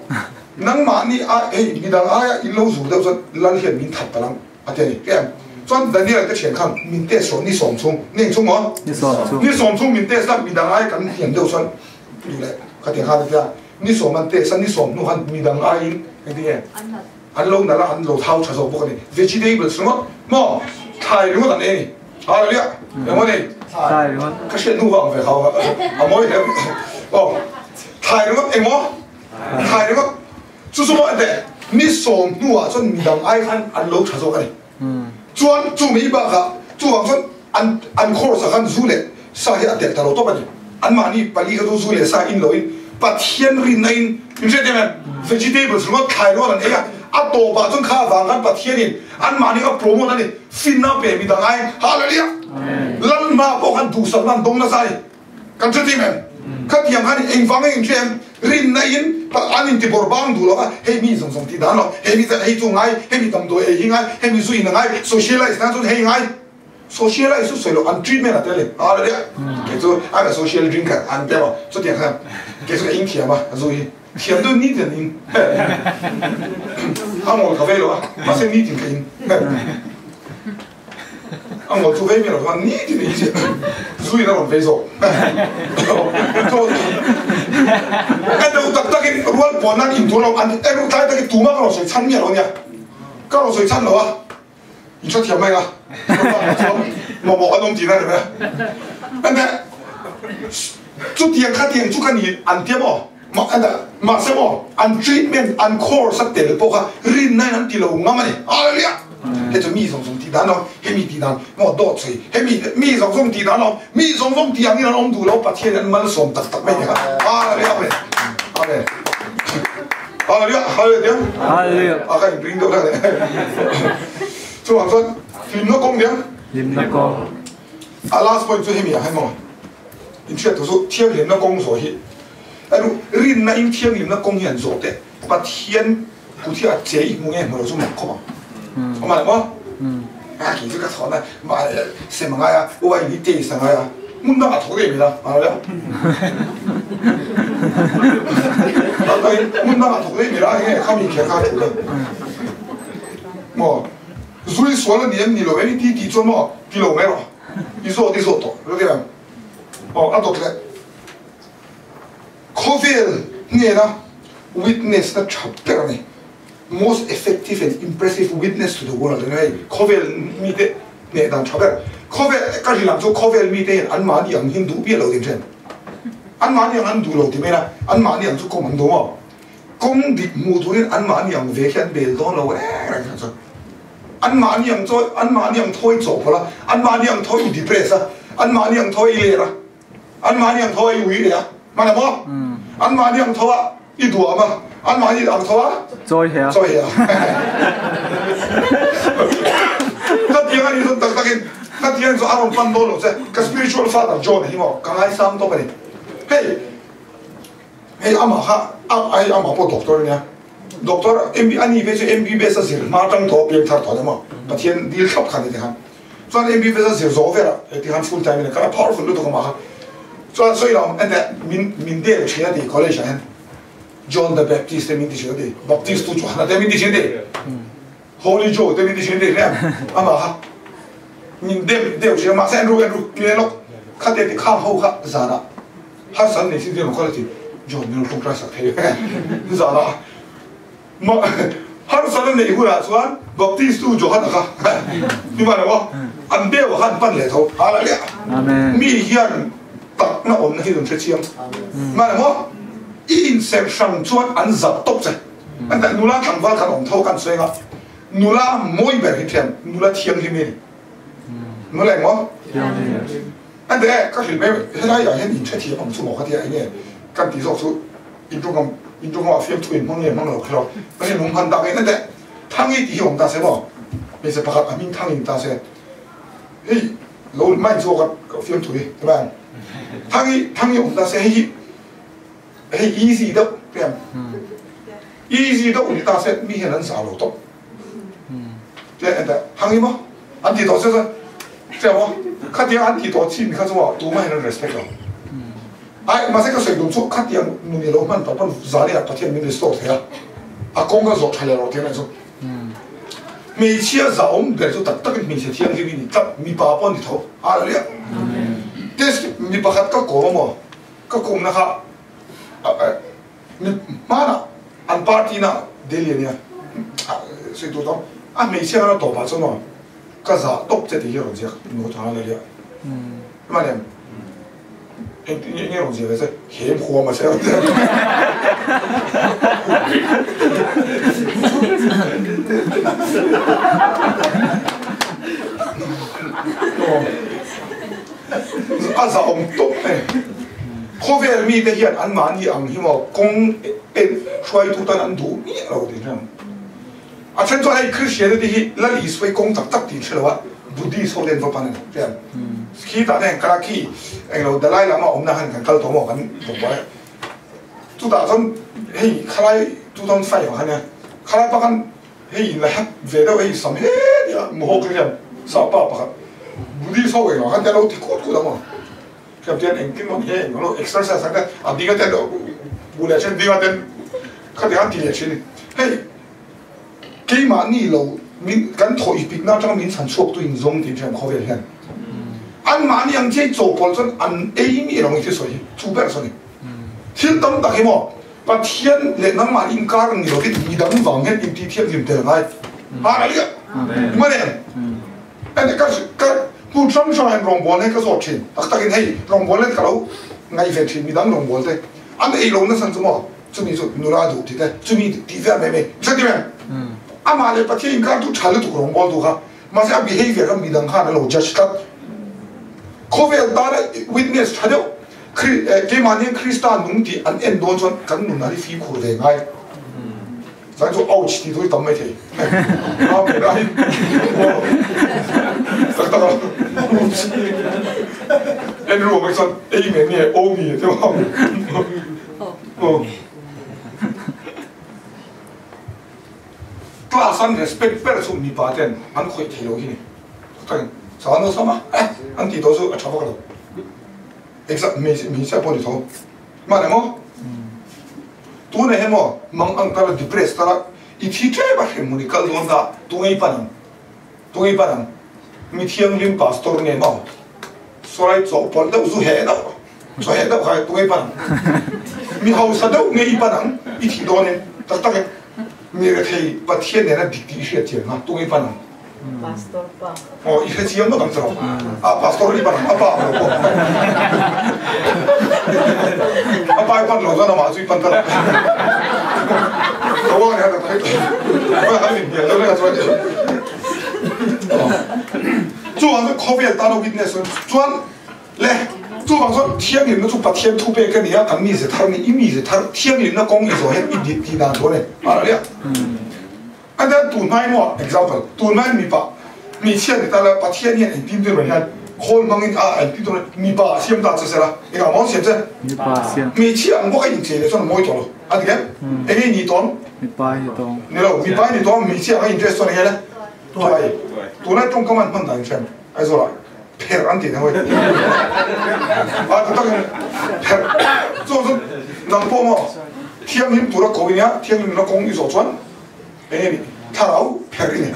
nangmahni a hei midang aia in lo zur deuh chuan lal hian min that ta lang a ti a ni em chuan Daniel te thian khan min test rawh ni sawm chhung ni eng chhung maw ni sawm chhung ni sawm chhung min test a midang aia kan hniam deuh chuan duh leh khatiang khan a ti a ni sawm an test a ni sawm hnu khan midang aiin engtin nge an lo nalh a an lo thau tha zawk bawk a ni vegetables ringawt maw thlai ringawt an ei a ni. Hallelujah. Eng ni? Thai ringawt. Ka hriat hnu vang ve hau a mawi hle. Aw. Thai ringawt eng maw? Thai ringawt. Chu chu maw ente ni sawm hnuah chuan midang ai khan an lo tha zawk a ni. Chuan chu mi bakah chuvang chuan an an course ah khan zu leh sa hi a telh ta lo tawp a ni. Anmahni pali kha chu zu leh sa in loin Pathian rinna in min hriat em em? Vegetables ringawt thlai ringawt an ei a, a tawpah chuan kha avang khan Pathianin anmahni a promote a ni. Finna pe midang ai Hallelujah! Lal hma pawh khan duhsakna an dawng nasa a ni. Kan hre tim em? Khatiang khan engvang a inhre em? Rinna in an intibawrh bang duh lo a, hei mi zawng zawng tih dan lo, hei mi hei chu ngai, hei mi damdawi ei hi ngai, hei mi zu in a ngai, socialize nan chuan hei ngai. Socialize chu sawi lo, an treatment a tel a ni. Hallelujah! Kei chu I'm a social drinker an ti a, chutiang khan kei chu ka inthiam a zu hi. Thiam deuh nitin an in. A ngawl ka vei lo a, mahse nitin ka in. A ngawl chu vei miah lo chuan nitin in ziah. Zu in a rawn vei zawk. Ka deuh tak tak in. takin rual pawl nan in tur lo an eru tlai takin tuma ka rawn sawi chhan miah lo nia ka rawn sawi chhan lo a in hrethiam mai a chuan mamawh an awm tihna ni mai a ente chutiang khatiang chu ka ni an tia maw mahse maw an treatment an course a tel pawh kha rinna in an ti lo ngam a ni hallelujah hei chu mi zawng zawng tih dan lo hemi tih dan maw dawt sawi hemi mi zawng zawng tih dan lo mi zawng zawng tih angin an awm duh lo Pathian an malsawm tak tak mai ni kha hallelujah amen amen hallelujah hallelujah Hallelujah. A ka in ring deuh hlek a ni chuvang chuan hlimna kawng diam Hlimna kawng. A last point chu hemi ah hian maw inhriat tur chu thianghlimna kawng zawh hi Anu rinna in thianghlimna kawng hian zawh teh Pathian kut hi a che i hmu nge hmu lo chu mak khawp ang. Awm alh maw? A kei chu ka thawhna mah sem a ngai a, wine hi taste a ngai a, hmun dangah thawk daih mai la, a lo hmun dangah thawk daih mai la, enge khami kher kha a thu la maw? Zui sual a ni em ni lo em i ti tih chuan maw ti lo mai rawh, i zawt i zawt tawh, lo ti ang. Aw a dawt leh. Khawvel hnena witness na tha ber a ni. Most effective and impressive witness to the world a ni hei. Khawvel mite hneh dan tha ber. Khawvel, ka hrilh ang chu khawvel mite hian an mahni ang hian duh bial lo tin then. An mahni ang an duh lo ti mai la, an mahni ang chu kawng an duh maw? Kawng dik hmuh turin an mahni ang ve khi an bel dawn lo reng reng kha chu. An mahni ang chawi, an mahni ang thawi chawhpawlh a, an mahni ang thawi i depress a, an mahni ang thawi i ler a. An mahni ang tho a i ui leh a, hman a maw? An mahni ang tho a i duam a, an mahni ang tho a chawi he a. Chawi he a. Ka tiang a nih chuan tak takin ka tiang chu a rawn pan dawn lo che, ka spiritual father John hi maw ka ngaisang tawp a ni. Hei hei amah kha hei amah pawh doctor a nia, doctor MB a ni phei chu MBBS a zir hma atang tawh a piangthar tawh a ni maw, Pathian dil thlap kha a ni tikhan. Chuan MBBS a zir zawh velah heti khan full time in a kal a, powerful lutuk amah kha. Chuan sawi lo ente min min del thin a ti college ah hian John the Baptist te min ti thin a ti, Baptist tu Johana te min ti thin a ti, Holy Joe te min ti thin a ti hle amah kha min dem deuh thin a mahse Andrew Andrew min en lawk khatia ti khang ho kha zanah harsa an nei sin emaw kha la ti John min rawn tawngtai sak thei zanah. Mah harsatna neih hunah chuan Baptistu Johana kha ni mah lo a, an deuh ah khan pan leh tho. Hallelujah! Mi hian takna awmna hi rawn hre chiang mah lo maw? I inserh hrang chuan an zap tawp che. An tah nula tlangval khan awm tho kan sawi anga, nula mawi ber hi thiam, nula thianghlim hi a ni. Nula eng maw? An teh e, ka hrilh mai helai ah hian inhrethiam ang chu maw ka tia enge kan tih zawk chu intawngam intawngam ah fiamthu in hmang nge hmang lo kher kan in hum han tak in an teh Thangi tih hi awm ta se maw hmeichhe pakhat a hming Thangi ni ta se hei lo mind zawk a ka fiamthu hi ti mai ang Thangi Thangi awm ta se hei hi hei easy deuh ti ang easy deuh ni ta se mi hian an zah lo tawp Te en teh, Hangi maw? An ti tawh che chuan, Che maw? Khatiang an ti tawh chin kha chu maw tumah hian an respect lo. Ai, mahse ka sawi tum chu khatiang nun i lo hman tawh pawn zaniah Pathian min restore thei a, a kawng ka zawh tha leh lo tih a ni chu. Hmeichhia zahawm ber chu tak takin hmeichhe thianghlim i ni tlat, mipa pawh a ni tho. Hallelujah! Test, mi pakhat ka kawm a maw? Ka kawmna kha Mi hmanah an party na Delhi ania sawi tur tam a hmeichhia khan a tawpah chuan aw ka zah tawp che tih hi a rawn ziak nu thang a lia hman em eng nge rawn ziak ve che hem huam a che A zahawm tawp e. Khawvel mite hian anmahni ang hi maw kawng en hruaitu tan an duh miah lo tih hriat. A then chuan hei Christianity hi Lal Isua hi kawng tak tak tih hre lo a, Buddhist ho te an va pan a ni hriat. Khitah te hian kala khi englo Dalai Lama awmna khan kan kal tawh maw kan tawh a. Chutah chuan hei khalai 2005 ah khan nia khalai pa khan Hei in la hek ve deuh hei sam he nia mohawk hi hian sapa pakhat Buddhist ho engah khan te lo ti kut kut ang aw hriam tian engtin maw he eng lo exercise ang te a ding a ten bu leh then ding a ten khati khan ti leh thin hei keimahni lo min kan thawh i pikna atanga min chhan chhuak tu in zawng tih hriam khawvel hian anmahni ang chiah i chawhpawlh chuan an ei mi lo ang i thil sawi hi chu ber saw ni thil tam tak hi maw. Pathian leh nangmah inkar ni lovin midang vang hian inti thianghlim tel ngai. Hallelujah. Mane ene ka ka hmun hrang hrang hian rawngbawl hi ka zawt thin. Tak takin hei rawngbawl hian ka lo ngaihven thin midang rawngbawl te an ei lo nasa chu maw chumi chu nula duh ti te chumi tih vel mai mai hre ti em? Amah leh Pathian inkar chu tha lutuk rawngbawl tu kha mahse a behavior kha midang khan a lo judge tlat. Khawvel tana witness tha deuh Keimah nen Krista nung tih an en dawn chuan kan nun a ri fimkhur ve ngai. Zan chu ouch tih chu i tam mai thei. Amen a Tak tak a. Oops. En ruang mai chuan amen nge omi te maw. Oh. Class an respect ber chu mipa ten an khawih thei lo hi ni. Tak tak in sama eh an tih tawh chu a tha vak lo. Exact hmeichhia pawh ni tho. Hman emaw? Tunah hian maw mang ang tala depress tala i thi tep a hrem i kal dawn ta tunge i pan ang? Tunge i pan ang? Mi thianghlim pastor nge maw? Saw lai chawhpawlh deuh zu heh deuh chaw heh deuh kha tunge i pan ang? Mi hausa deuh nge i pan ang? I thih dawnin tak tak in mi rethei Pathian nena dik tih i hriat chiang kha tunge i pan ang? Pastor pa. Oh, i hre chiang ngawt ang che rawh. A pastor i pan ang, a pa ang lo pawh. A pa i pan lo chuan amah chu i pan ta lo. Ka uang hian ka thai tawh. Ka han inhnial deuh hlek a chuan. Chuvang chuan khawvel tana witness chuan le chuvang chuan thianghlimna chu Pathian thu pek a ni a, kan mize thar ni, i mize thar thianghlimna kawng i zawh hian i dik tih dan tur a ni. Hallelujah. A dan tun hmai maw? Example, tun hmai mipa hmeichhia ni ta la Pathian hian engtin tur hian khawl hmangin a engtin tur mipa a siam ta che sela engah maw an siam che? Mipa a siam. Hmeichhia ang bawk a inchei leh chuan a mawi tawh lo. A ti em? Enge i nih tawn? Mipa i ni tawn. Ni lo, mipa i ni tawn, hmeichhia ang a in dress chuan enge le? Tuai. Tunlai tawngkam an hman dan in hriam Aizawlah pherh an tih na hawi. A ti takin pherh. Chuan chuan nang pawh maw thianghlim tura ko i nia, thianghlimna kawng i zawh chuan Enge ni thlarau pherh i ni.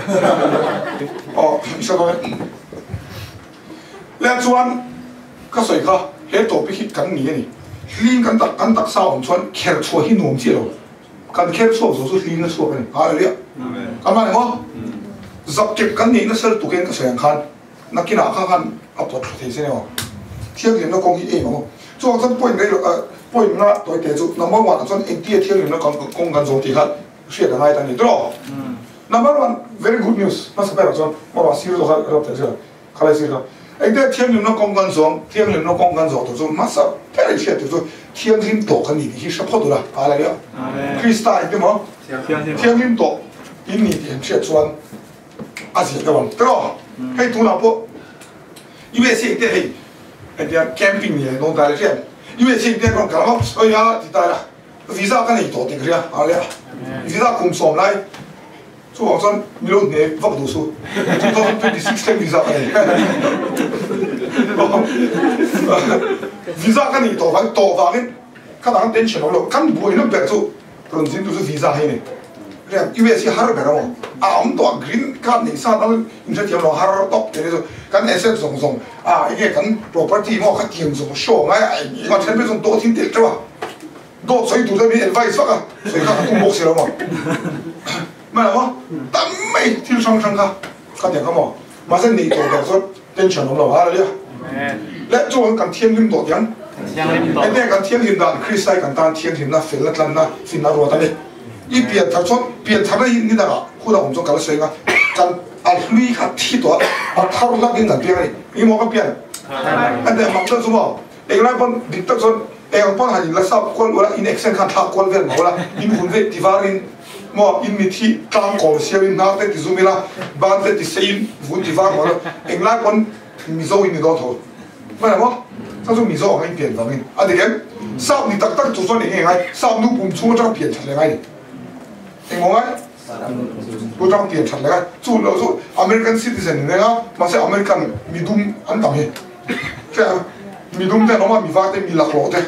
Aw i hre dawn e. Le chuan ka sawi kha he topic hi kan ni a ni. Hling kan tak kan taksa awm chuan kher chhuah hi nuam chiah lo. Kan kher chhuak zo chu hling a chhuak a ni. Hallelujah. Kan hman emaw? Zap kep kan neih nasa lutuk in ka sawi ang khan nakinah kha khan a pawt thla thei che emaw? Thianghlimna kawng hi eng emaw? Chuvang chuan point rei lo point nga tawite chu number one ah chuan engtia thianghlimna kawng kan zawm tih kha hriat a ngai ta ni tawh. Number one very good news hmasa berah chuan marawh sir zawk kha rap theih zel khalai sir kha engte thianghlimna kawng kan zawng thianghlimna kawng kan zawh tur chu hmasa ber in hriat tur chu thianghlim tawh kan ni tih hi hre phawt ula hallelujah Krista engte maw thianghlim tawh in ni tih an hriat chuan a zia deuh ang tawh hei tunah pawh USA te hei engtia camping ni dawn ta le hriat USA te rawn kal ang a ti ta la Visa ka nei tawh tik ria a le a, visa kum sawm lai chuvang chuan mi lo hne vak duh su, 2026 thleng visa ka nei visa ka nei tawh vang tawh vangin ka dang tension awm lo, kan buaina ber chu rawn zin tu chu visa hi a ni, rian US hi har ber a maw a awm tawh a green card nei sa dang in hrethiam lo har tawp te chu kan asset zawng zawng a enge kan property maw kha tiang zawng show ngai a eng a then phei chuan dawt hin telh teuh a. Dawt sawi tur te min advice vak a, sawi kha ka tum bawk si lo maw? Hmai lo maw? Tam mai thil hrang hrang kha ka tiang kha maw? Mahse nei tawh ber chuan tension awm lo hallelujah. Le chuan kan thianghlim tawh tiang. Enge kan thianghlim dan Krista hi kan tan thianghlimna, felna, tlanna, finna ruat a ni. I pian thar chuan pian tharna hi ni dangah hun a awm chuan ka la sawi anga kan a hlui kha thi tawh a, a thar hlak in kan piang a ni. Engemaw ka pian? Enge mak deuh chu maw? Englai pawn dik tak chuan eng pawn han in la sap kual ula, in accent khan thlak kual vel mah ula, in vun vek ti var in maw in mit hi tlang kawm siam in hnar te ti zum ila, ban te ti sei in vun ti var mah ula, englai pawn Mizo in ni dawn tho. Hman ang maw? Chuan chu Mizo ang a in pian vang in a dik em? Sap ni tak tak chu chuan eng nge ngai? Sap nu pum chhung atanga pian that leh ngai ni. Eng maw ngai? Pu atanga pian that leh ngai. Chu loh chu American citizen ni reng a, mahse American midum an tam hi. Hria mi dum te an awm a, mi var te, mi laklawh te,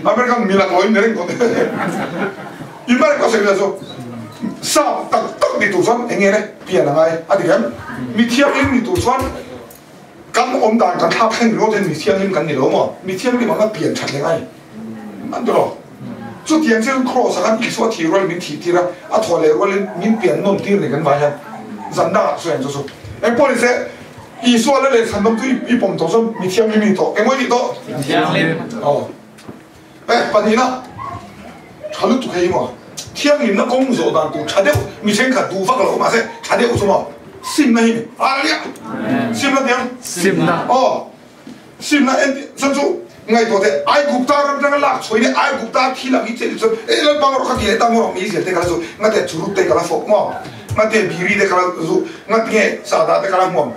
American mi laklawh in ni reng tawh te. I hmai ka sawi vel chu sap tak tak ni tur chuan eng nge le pian a ngai a ti em? Mi thianghlim ni tur chuan kan awm dan kan thlak thleng ringawt hian mi thianghlim kan ni lo maw? Mi thianghlim anga pian that leh ngai an ti lo. Chutiang chian Kraws ah khan Isua thih rualin min thih tir a, a thawh leh rualin min pian nawn tir ni kan vai hian zan dangah sawi ang chu chu. Engpawh ni se, Isua la leh chhandawm chu i pawm tawh chuan mi thianghlim i ni tawh. Engmaw i nih tawh? Thianghlim. Aw. Eh, pahnihna, tha lutuk hei maw? Thianghlimna kawng zawh dan tur tha deuh mi thenkhat duh vak lo mahse tha deuh chu maw? Simna hi ni. Hallelujah! Simna tiang? Simna. Aw. Simna en chuan chu ngaihtuah teh, Aigupta ram atanga lak chhuahin leh Aigupta thil ang hi chelh chuan e Lalpa rawh ka ti leh ta maw rawh meizial te ka la zu, ngate churut te ka la fawk maw, ngate biri te ka la zu, ngati nge sahdah te ka la hmuam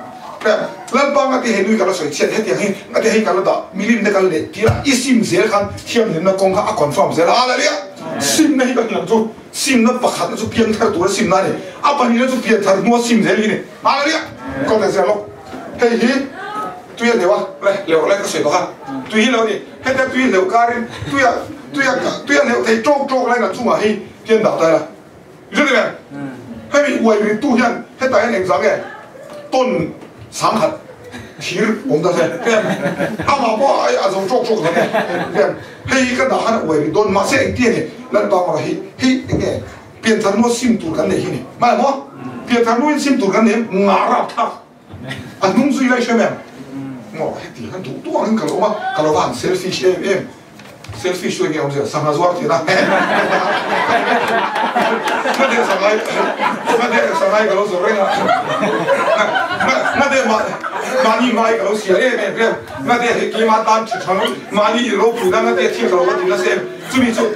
Lalpa ngati hei nui ka la sawi chhiat hetiang hi ngate hei ka la dah milim te ka la leh tir a, i sim zel khan thianghlimna kawng kha a confirm zel a, Hallelujah! Simna hi ka hniam chu simna pakhatna chu piangthar tura simna a ni, a pahnihna chu pianthar hnua sim zel hi a ni, Hallelujah! Ka ta zel lawk hei hi. Tui a hleuh a, le hleuh lai ka sawi bawk a, tui hi lo ni, hetia tui hleuh karin tuia tuia tui a hleuh thei tawk tawk lain a chungah hi tian dah ta ila, i hre em? Hemi uai rittu hian hetah hian engzah nge tawn sangkhat thir awm ta se em? Amah pawh a a zo tawk tawk lo nge em? Hei hi ka dah khan a uai rit dawn mahse engtia ni Lalpa ngawrh hi hei enge pianthar nua sim tur kan nei hi ni mai maw? Pianthar nuin sim tur kan nei em? Ngah rapthlak. A hnung zui lai hrem em? Maw heti khan duh duh angin ka lo awm a, ka lo va han selfish em em. Selfish chu enge awmzia? Sangha zuar tihna. Ngade sangai, ngade sangai ka lo zawr reng a. Ngade mahni hmai ka lo sial em em em. Ngade hei keimah tan thi thang mahni i ropuina ngade thil ka lo va ti nasa em. Chumi chu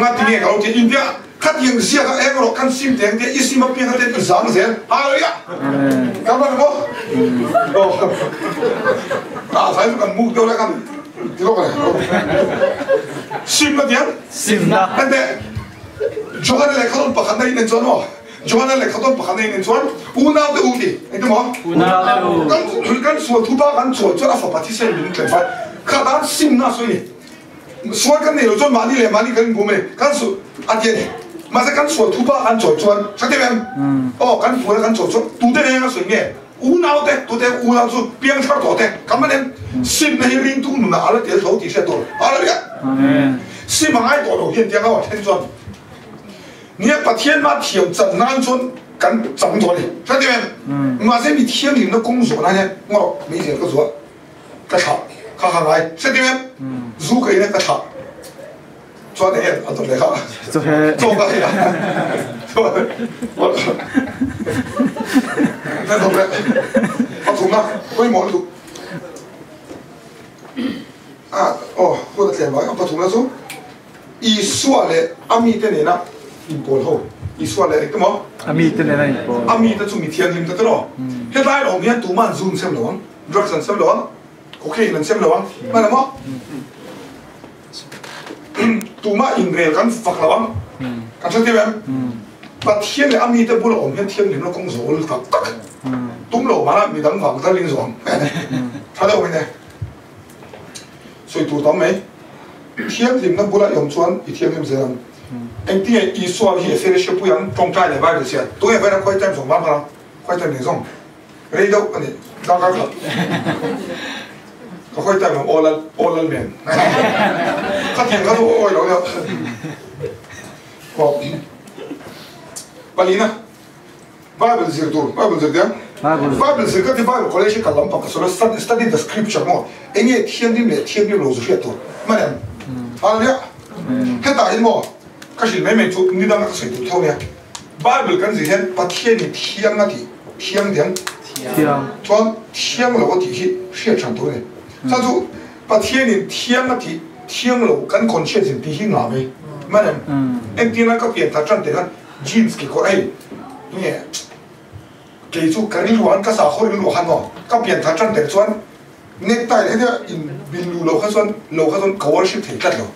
ngati nge ka lo ti India Khatiang ziak a eng rawh kan sim teng te i sim apiang a ten i zang zel. Hallelujah! Kan va ni maw? Ah, sai chu kan muk deuh lai kan ti lawk a ni. Sim na tiang? Sim na. Ente Johana lehkha tawn pakhat na in en chuan maw? Johana lehkha tawn pakhat na in en chuan unau te u ti. Engti maw? Unau te u. Kan kan sual thupa kan chuan chuan a fapa thisen min tlen fai. Kha tan sim na sawi ni. Sual kan nei lo chuan mahni leh mahni kan inbum a ni. Kan su a ti a ni. Mahse kan sual thupa an chawi chuan hre teh em? Aw kan fual a kan chawi chuan tute neng a sawi nge? Unau te, tute unau chu piangthar tawh te kan man em? Simna hi ringtu nunah a la tel tho tih hriat tur a la ria. Sim a ngai tawh lo hian tiang a awm then chuan nia Pathian mah thiam chan nan chuan kan chang tawh a ni. Hre teh em? Mahse mi thianghlimna kawng zawh nan hian ngaw meizial ka zuah. Ka thlah kha kha ngai hre ding em zu ka in a ka thlah chuan eng a dawt leh kha chaw ka ei a ka dawt leh pathumna pawimawh lutuk a aw hun a tlem vang a pathumna chu Isua leh a mite nena inpawl ho Isua leh engte maw a mite nena inpawl a mite chu mi thianghlim ta tiraw hetlai awm hian tuman zu an sem lo ang. Drugs an sem lo ang, cocaine an sem lo ang, hman ang maw? Tumah inrel kan fak lo ang, kan hre tir em? Pathian leh a mite bula awm hian thianghlimna kawng zawl tak tak tum lo mahna midang vang tal in zawh ang. Tha deuh mai ne. Sawi tur tam mai. Thianghlimna bula i awm chuan i thianghlim zel ang. Engtinge Isua hi a fellowship pui ang, tawngtai leh Bible chhiar. Tunge vawiin a khawi time zawng mam hman ang, khawi time ning zawng. Rei deuh a ni, darkar khat. Ka hawi time ang aw lal, aw lal men. Khatiang kha chu awi lo deuh. Aw. Palina, Bible zir tur, Bible zir tiang. Bible zir ka ti Bible college hi kal lampang ka sawi lo, study the scripture maw, enge thianghlim leh thianghlim lo zu hriat tur. Hman em? Hallelujah. Hetah hian maw, ka hrilh mai mai chu nidanga ka sawi tur tho nia. Bible kan zir hian Pathianin thiang a tih, thiang diang, Thiang. Chuan thiang lo a tih hi hriat hran tur a ni. Chuan chu Pathianin thiang a tih, thiang lo kan conscience in tih hi ngah mai. Man em? Engtin a ka pian that tan te khan jeans kekawr hei nge kei chu ka rilru ah khan ka sakhaw rilru ah khan maw ka pian that tan tel chuan necktie hetia in bil lu lo kha chuan lo kha chuan ka worship thei tlat lo.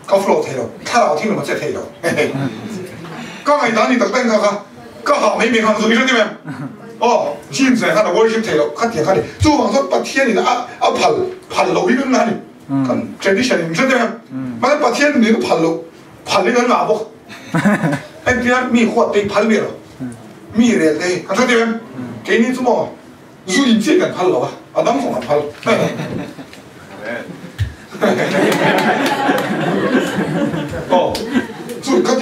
Ka flow thei lo, thlarau thing lam a che thei lo. Ka ngaihdan ni tak tak in kha kha ka hah mai mai khan chu i hre dim em? Aw, jeans nen khan a worship thei lo kha tiang kha ni. Chuvang chuan Pathian in a a phal phal lo hi kan ngah ni. Kan tradition in hre dim em? Mahse Pathian in a phal lo, phal in an ngah bawk. Engtiang mi huat te hi phal miah lo, mi rel te hi kan hre dim em? Keini chu maw Zu in chiah kan phal lo a, a dang zong an phal.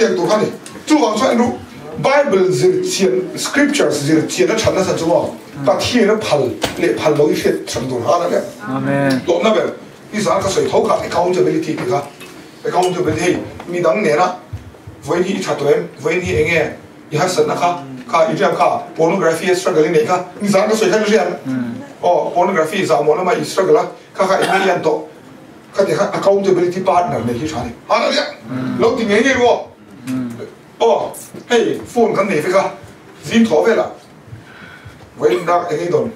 Khatiang tur kha ni. Chuvang chuan ru Bible zir chian scriptures zir chian a thatna chan chu maw Pathian a phal leh phal lo i hriat hran tur kha a nia. Amen. Tlawmna ber i zan ka sawi tho kha accountability tih kha. Accountability hei midang nena vawiin hi i tha tawh em? Vawiin hi enge i harsatna kha kha i riam kha pornography a struggle i neih kha ni zan ka sawi kha i riam aw pornography zahmawh lama i struggle a kha kha enge i an tawh kha ti kha accountability partner nei hi tha ni a ria lo ti ngei ngei ru aw hei phone kan nei vek a zing thaw vel ah vawiin dak enge i dawn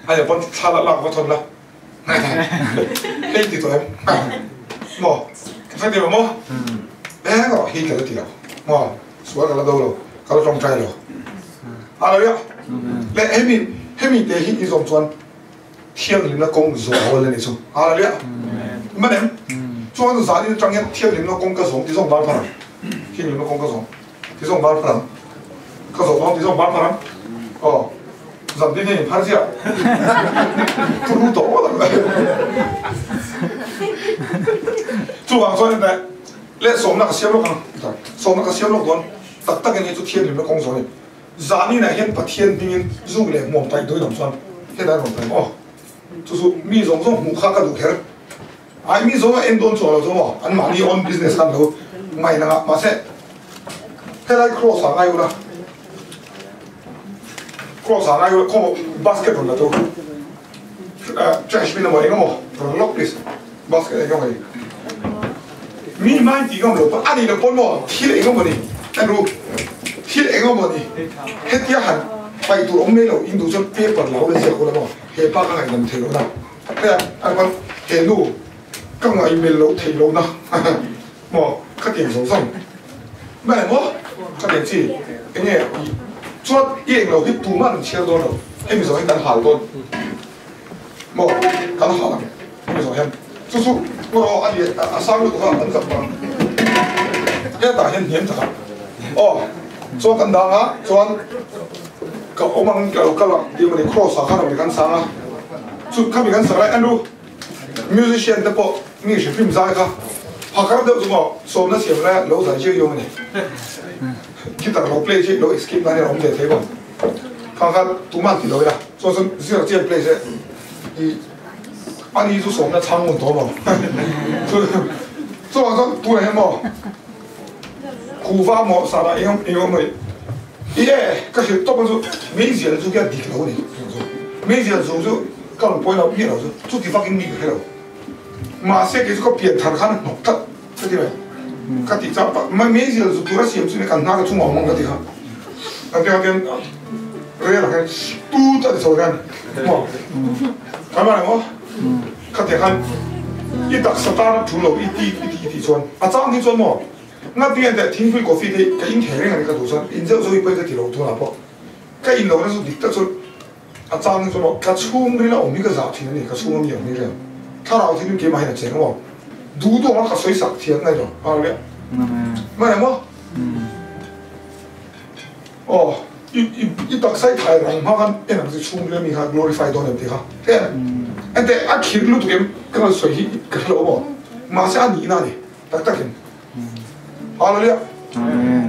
a nia pawn thla lah lak va thawn la Hei ti tawh em? Maw? Ka hre tih lo maw? Eng rawh hi ka la ti lo. Maw? Sual ka la do lo. Ka la tawngtai lo. Hallelujah. Le hemi hemi te hi i zawm chuan thianghlimna kawng zawh hawl a ni chu. Hallelujah. Man em? Chuan zanin atang hian thianghlimna kawng ka zawm ti zawng bar phar ang. Thianghlimna kawng ka zawm. Ti zawng bar phar ang. Ka zawh dawn ti zawng bar phar ang. Aw. Zan tin hian in phar chiah. Turu tawh ngawt ang. Chuvang chuan in leh sawmna ka siam lawk ang. Sawmna ka siam lawk dawn. Tak tak in hei chu thianghlimna kawng zawh a ni. Zanin ah hian Pathian hmingin zuk leh hmuam taih dawi lam chuan helai rawn taih maw. Chu chu mi zawng zawng hmuh kha ka duh kher. Ai mi zawng a en dawn chuang lo chu maw an mahni own business khan lo ngaih nang a mahse helai cross ah ngai ula cross ah ngai ula khaw basket rawn la chu trash bin emaw eng emaw rawn lock please basket eng emaw ni mi mai ti ngam lo pawn a nih loh pawn maw thil eng emaw ni en ru thil eng emaw ni hetia han paih tur awm mai lo in duh chuan paper lo la ziak ula maw hepa ka ngaihdam thei lo na. Hei a rawn he nu ka ngaihmel loh theih loh na maw khatiang zawng zawng mai maw khatiang chi enge i chuan i eng lo hi tumah an chhiar dawn lo hemi zawng hi kan hal dawn maw kan hal ang hemi zawng hian chu chu ngaw a lian a sang lutuk a an zak bang hetah hian hniam tak a aw chuan kan dang a chuan Ka awm ang ka lo kal ang tih mawni cross ah khan a rawn kan sang a, chu khami kan sak lai a nu musician te pawh mi hre hrim zai kha phakar deuh chu maw sawmna siam lai lo zai chiah iawm a ni guitar lo play chi lo escape nan hian a awm ve thei bawk kha kha tumah an ti lo ila chuan chuan zir chian play se i ani chu sawmna chhang ngun tawh maw chu chuvang chuan tunah hian maw Kuhva maw sara eng eng awm mai ie ka hrilh tawp ang chu meizial chu hian dik lo a ni meizial zu chu ka rawn pawi lo miah lo chu chuti vakin mi ka hre lo mahse kei chu ka pian thar khan a hnawk tlat ka ti mai ka tih chuan meizial zu tura siam chu kan hna ka chungah awm ang ka ti kha ka ti kha tian rel ah khan tut a ti chho hian maw kan man ang aw kha ti khan i taksa tan a thu lo i ti i ti i tih chuan a chang hi chuan maw Ngati nge teh thingpui coffee te ka in thei reng a ni ka duh chuan in zeuh zeuh hi pawi ka ti lo tunah pawh ka in lohna chu dik tak chu a chang hi chuan maw ka chhungril a awm hi ka zah thin a ni ka chhung a mi awm hi reng thlarau thil in keimah hian a cheng a maw duh duh anga ka sawi sak thiam ngai lo a ria hman em aw aw i i i taksa i thai rang hma khan en ang chu chhungril a mi kha glorify dawn em tih kha heng ente a khirh lutuk em ka rawn sawi hi ka hre lo maw mahse a nihna a ni. Tak takin. Hallelujah. Amen.